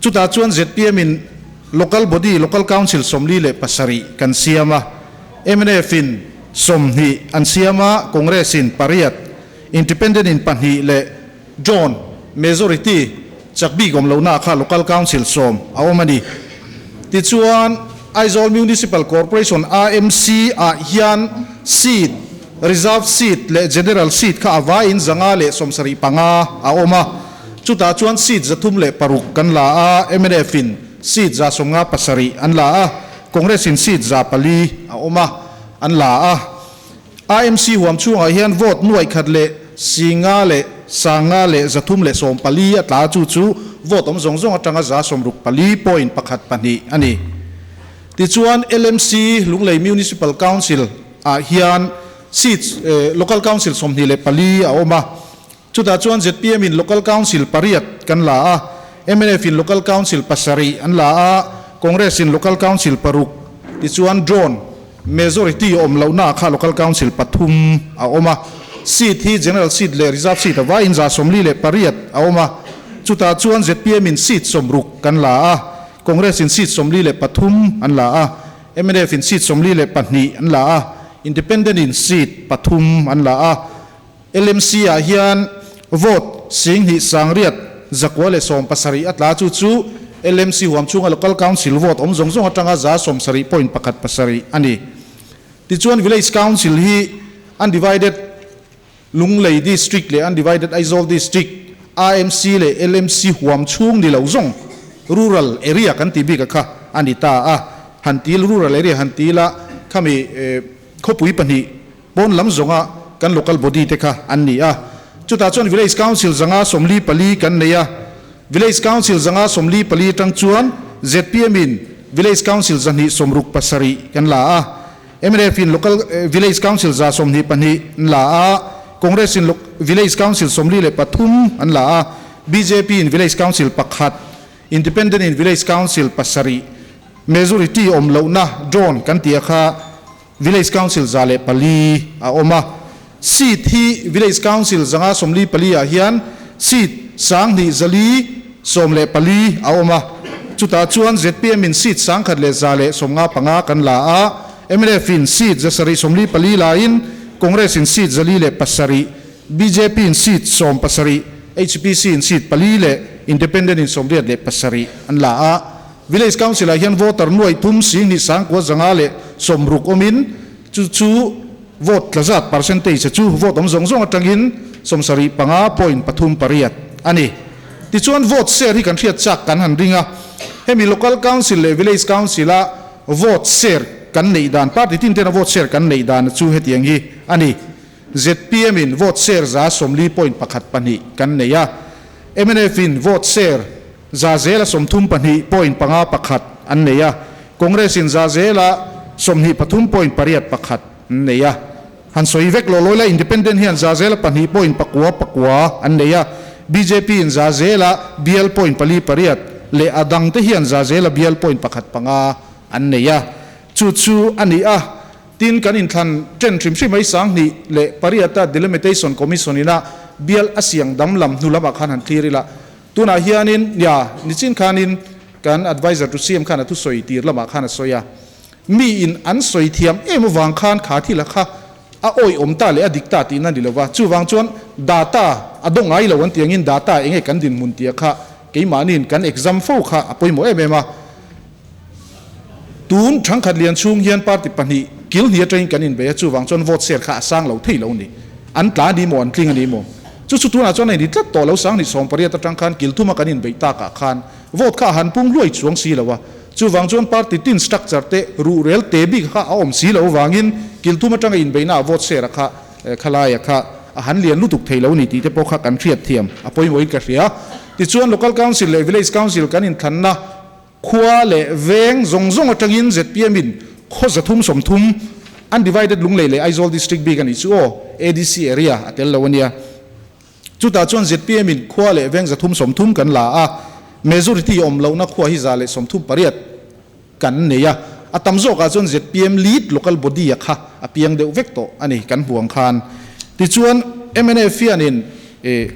chutah chuan zpm in Local Body Local Council 47 kan siam a, mnf in 20 an siam a, Congress in pariat, Independent in pahnih leh John Majority chak bik awm lohna kha Local Council 10 a awm a ni. Tichuan, Aizawl Municipal Corporation, AMC, ah hian seat, reserved seat leh general seat kha a vaiin 575 a awm a. Chutah chuan seat 306 kan la a, mnf in seat 157 an la a, Congress in seat 400 a awm a, an la a. AMC huam chhungah hian vote nuaih khat leh singa leh sanga leh 314 a tla chu chu vote awm zawng zawng atanga 64.12 a ni. Tichuan LMC, Lunglei Municipal Council, ah hian seats Local Council 24 a awm a. Chutah chuan zpm in Local Council pariat kan la a, mnf in Local Council pasarih an la a, Congress in Local Council paruk, tichuan drone majority awm lohna kha Local Council pathum a awm a. Seat hi General Seat leh Reserve Seat a vaiin 48 a awm a. Chutah chuan zpm in seat 60 kan la a, Congress in seat 43 an la a, mnf in seat 42 an la a, Independent in seat pathum an la a. LMC ah hian vote 29,917 a tla chu chu LMC huam chhunga Local Council vote awm zawng zawng atanga 70.17 a ni. Tichuan Village Council hi Undivided Lunglei District leh Undivided Aizawl District, AMC leh LMC huam chhung ni lo zawng Rural Area kan tih bik a kha a ni ta a. Han til Rural Area han til a khami khawpui pahnih Pawn lam zawnga kan local body te kha an ni a. Chutah chuan Village Council 144 kan nei a. Village Council 144 atang chuan zpm in Village Council 267 kan la a. Mnf in Local Village Council 122 an la a. Congress in Village Council 43 an la a. Bjp in Village Council pakhat, Independent in Village Council pasarih, Majority awm lohna drawn kan tih a kha Village Council 104 a awm a, seat hi Village Council 144 ah hian seat 2414 a awm a, chutah chuan zpm in seat 1155 kan la a, mnf in seat 744 laiin Congress in seat 407, bjp in seat 17, HPC in seat pali leh Independent in 87 an la a. Village Council ah hian voter nuaih thum sing hnih sangkua zanga leh sawmruk awmin chu chu vote tla zat percentage chu vote awm zawng zawng atangin 75.38 a ni. Tichuan vote share hi kan hriat chak kan han ring a, hemi Local Council leh Village Council a vote share kan neih dan party tin tena vote share kan neih dan chu hetiang hi a ni. Zpm in vote share 40.12 kan nei a, mnf in vote share 32.51 an nei a, Congress in 23.81 an nei a. Han sawi vek lo lawi la, Independent hian 2.99 an nei a, bjp in 0.48 leh a dangte hian 0.15 an nei a. Chu chu a ni a, tin kan inthlan ṭen hrim hrim mai 2008-a Delimitation Commission ina bial a siang dam lam hnu lamah khan han thlir ila. Tunah hianin, nia, nichin khanin kan adviser to CM khan a thusawi tir lamah khan a sawi a, mi in an sawi thiam em avang khan kha thil a kha a awih awm ta leh a dik ta tihna ni lova, chuvang chuan data a dawng ngai lo an tih angin data eng nge kan dinhmun tih a kha keimahniin kan exam fo kha a pawimawh em em a. Tun thangkhat lian chhung hian party pahnih kil hnih atangin kan inbei a, chuvang chuan vote share kha a sang lo thei lo a ni. An tla a ni maw, an tling a ni maw? Chu chu tunah chuan a inri tlat tawh lo, 2018 atang khan kil thuma kan inbeih takah khan vote kha a han pung hluai chuang si lo a. Chuvang chuan party tin structure te ruhrel te bik kha a awm si loh vangin kilthum atanga inbeihna ah vote share a kha khalai a kha a han lian lutuk thei lo ni tih te pawh kha kan hriat thiam a pawimawhin ka hria. Tichuan Local Council leh Village Council kan inthlanna Khua leh veng zawng zawng atangin zpm in khaw 330 undivided Lunglei leh Aizawl District bik a nih chu aw, ADC area a tel lo a nia. Chutah chuan zpm in khua leh veng 330 kan la a, majority awm lohna khua hi 138 kan nei a, a tam zawkah chuan zpm lead local body a kha a piang deuh vek tawh a ni kan hmuh ang khan. Tichuan mnf hianin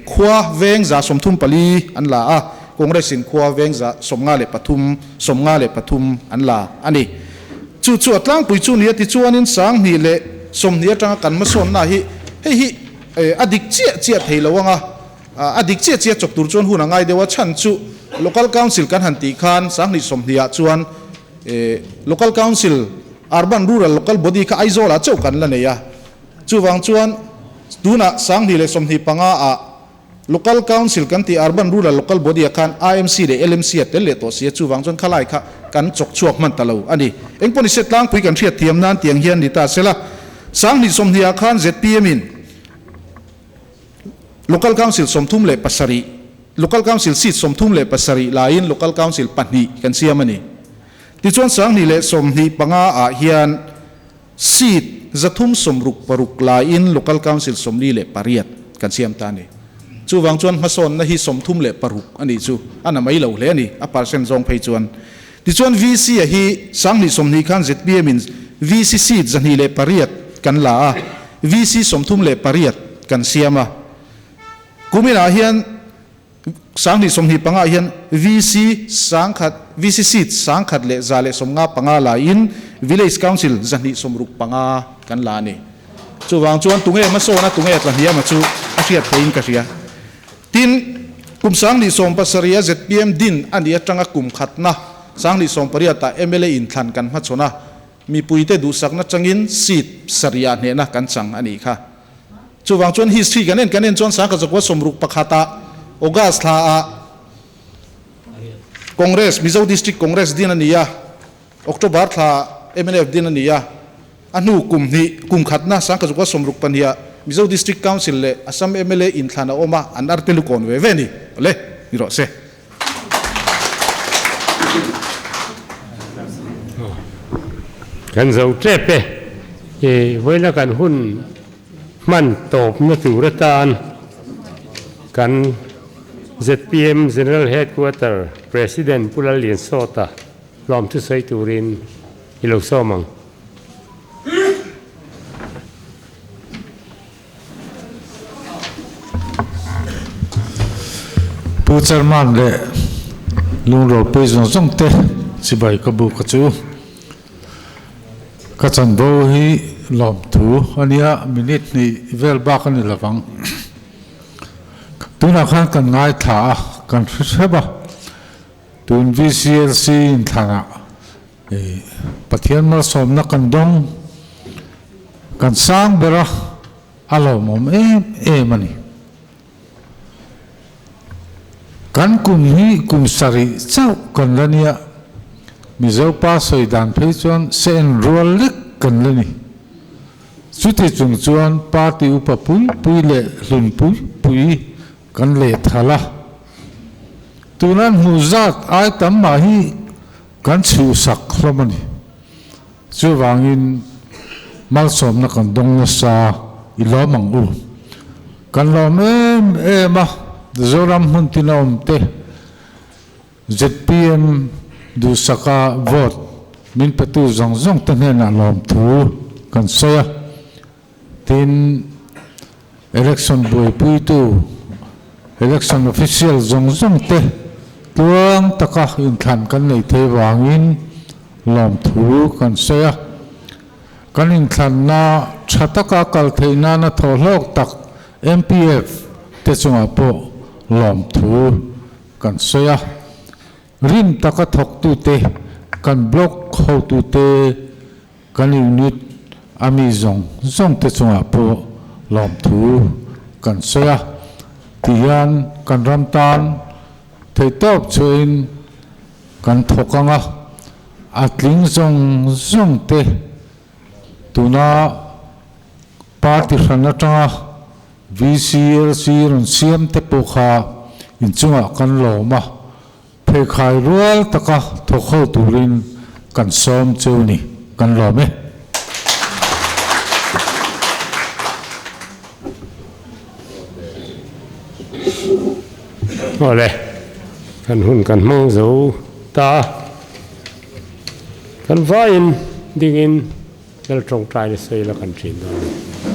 Khua veng 34 an la a, Congress in khua veng 53, 53 an la a ni. Chu chu a tlangpui chu nia tichuanin 2020 atanga kan hmasawnna hi hei hi a dik chiah chiah thei lo anga, a dik chiah chiah chawp tur chuan hun a ngai deuh a, chhan chu Local Council kan han tih khan 2020 ah chuan Local Council, Urban Rural Local Body kha Aizawl ah chauh kan la nei a. Chuvang chuan tunah 2025 ah Local Council kan tih Urban Rural Local Body ah khan IMC leh LMC a tel leh tawh si a, chuvang chuan khalai kha kan chawk chhuak hman ta lo a ni. Engpawhnise tlangpui kan hriat thiam nan tiang hian ni ta sela, 2020 ah khan zpm in Local Council 37, Local Council seat 37 laiin Local Council pahnih kan siam a ni. Tichuan 2025 ah hian Seat 366 laiin Local Council 48 kan siam ta a ni. Chuvang chuan hmasawnna hi 36 a nih chu a na mai lo hle a ni, a percent zawng phei chuan. Tichuan VC a hi 2020 khan zpm in VC seat 208 kan la a, VC 38 kan siam a. Kuminah hian 2025 ah hian VC 1000, VC seat 1155 laiin Village Council 265 kan la a ni. Chuvang chuan tunge hmasawn a tunge tlahniama chu a hriat theiin ka hria. Tin, kum 2017 a zpm din a nih atanga kum khatna 2018 ah mla inthlan kan hmachhawn a, mipuite duhsakna changin seat sarih ah hnehna kan chang a nih kha. Chuvang chuan history kan en kan en chuan 1961 ah August thla ah Congress, Mizo District Congress din a ni a, October thla ah mnf din a ni a, a hnu kum hnih kum khatna 1962 ah Mizo District Council leh Assam mla inthlan a awm a, an arte lukawn ve ve a ni. Awle, ni rawh se. Kan zo tep e, i vawiina kan hun hman tawpna tur atan kan zpm General Headquarter President Pu Lalliansawta hlawm thusawi turin i lo sawm ang. Pu Chairman leh Lungrawlpui zawng zawng te chibai ka bu ka chu. Ka chanvo hi lawmthu a nia, minute hnih vel bak a ni lovang. Tunah khan kan ngaithla a, kan hre hrep a, tun VCLC inthlanah Pathian malsawmna kan dawng, kan sang ber a, a lawmawm em em a ni. Kan kum hi kum sarih chauh kan la nia, Mizo pa sawi dan phei chuan se en rual lek kan la ni. Chuti chung chuan party upa pui pui leh hlun pui pui kan lehthal a. Tuna an hmuh zat ai tam mah hi kan chhuhsak hlawm a ni. Chuvangin malsawmna kan dawng nasa i lawm ang u. Kan lawm em em a, Zoram hmun tina awm te zpm duhsaka vote min petu zawng zawng te hnenah lawmthu kan sawi a. Tin, election buaipuitu, election official zawng zawng te tluang taka inthlan kan neih theih vangin lawmthu kan sawi a. Kan inthlanna tha taka kal theih nana thawhhlawk tak MPF te chungah pawh lawmthu kan sawi a. Rim taka thawktute, kan block hotute, kan unit a mi zawng zawng te chungah pawh lawmthu kan sawi a, tihian kan ram tan theihtawp chhuahin kan thawk ang a. A tling zawng zawng te tuna party hran atanga VCLC rawn siam te pawh kha inchungah kan lawm a, pheikhai rual taka thawk ho turin kan sawm cheu ni, kan lawm e. Awle, kan hun kan hmang zo ta a, kan vaiin dingin Lal tawngtaina sawi la kan thin dawn a ni.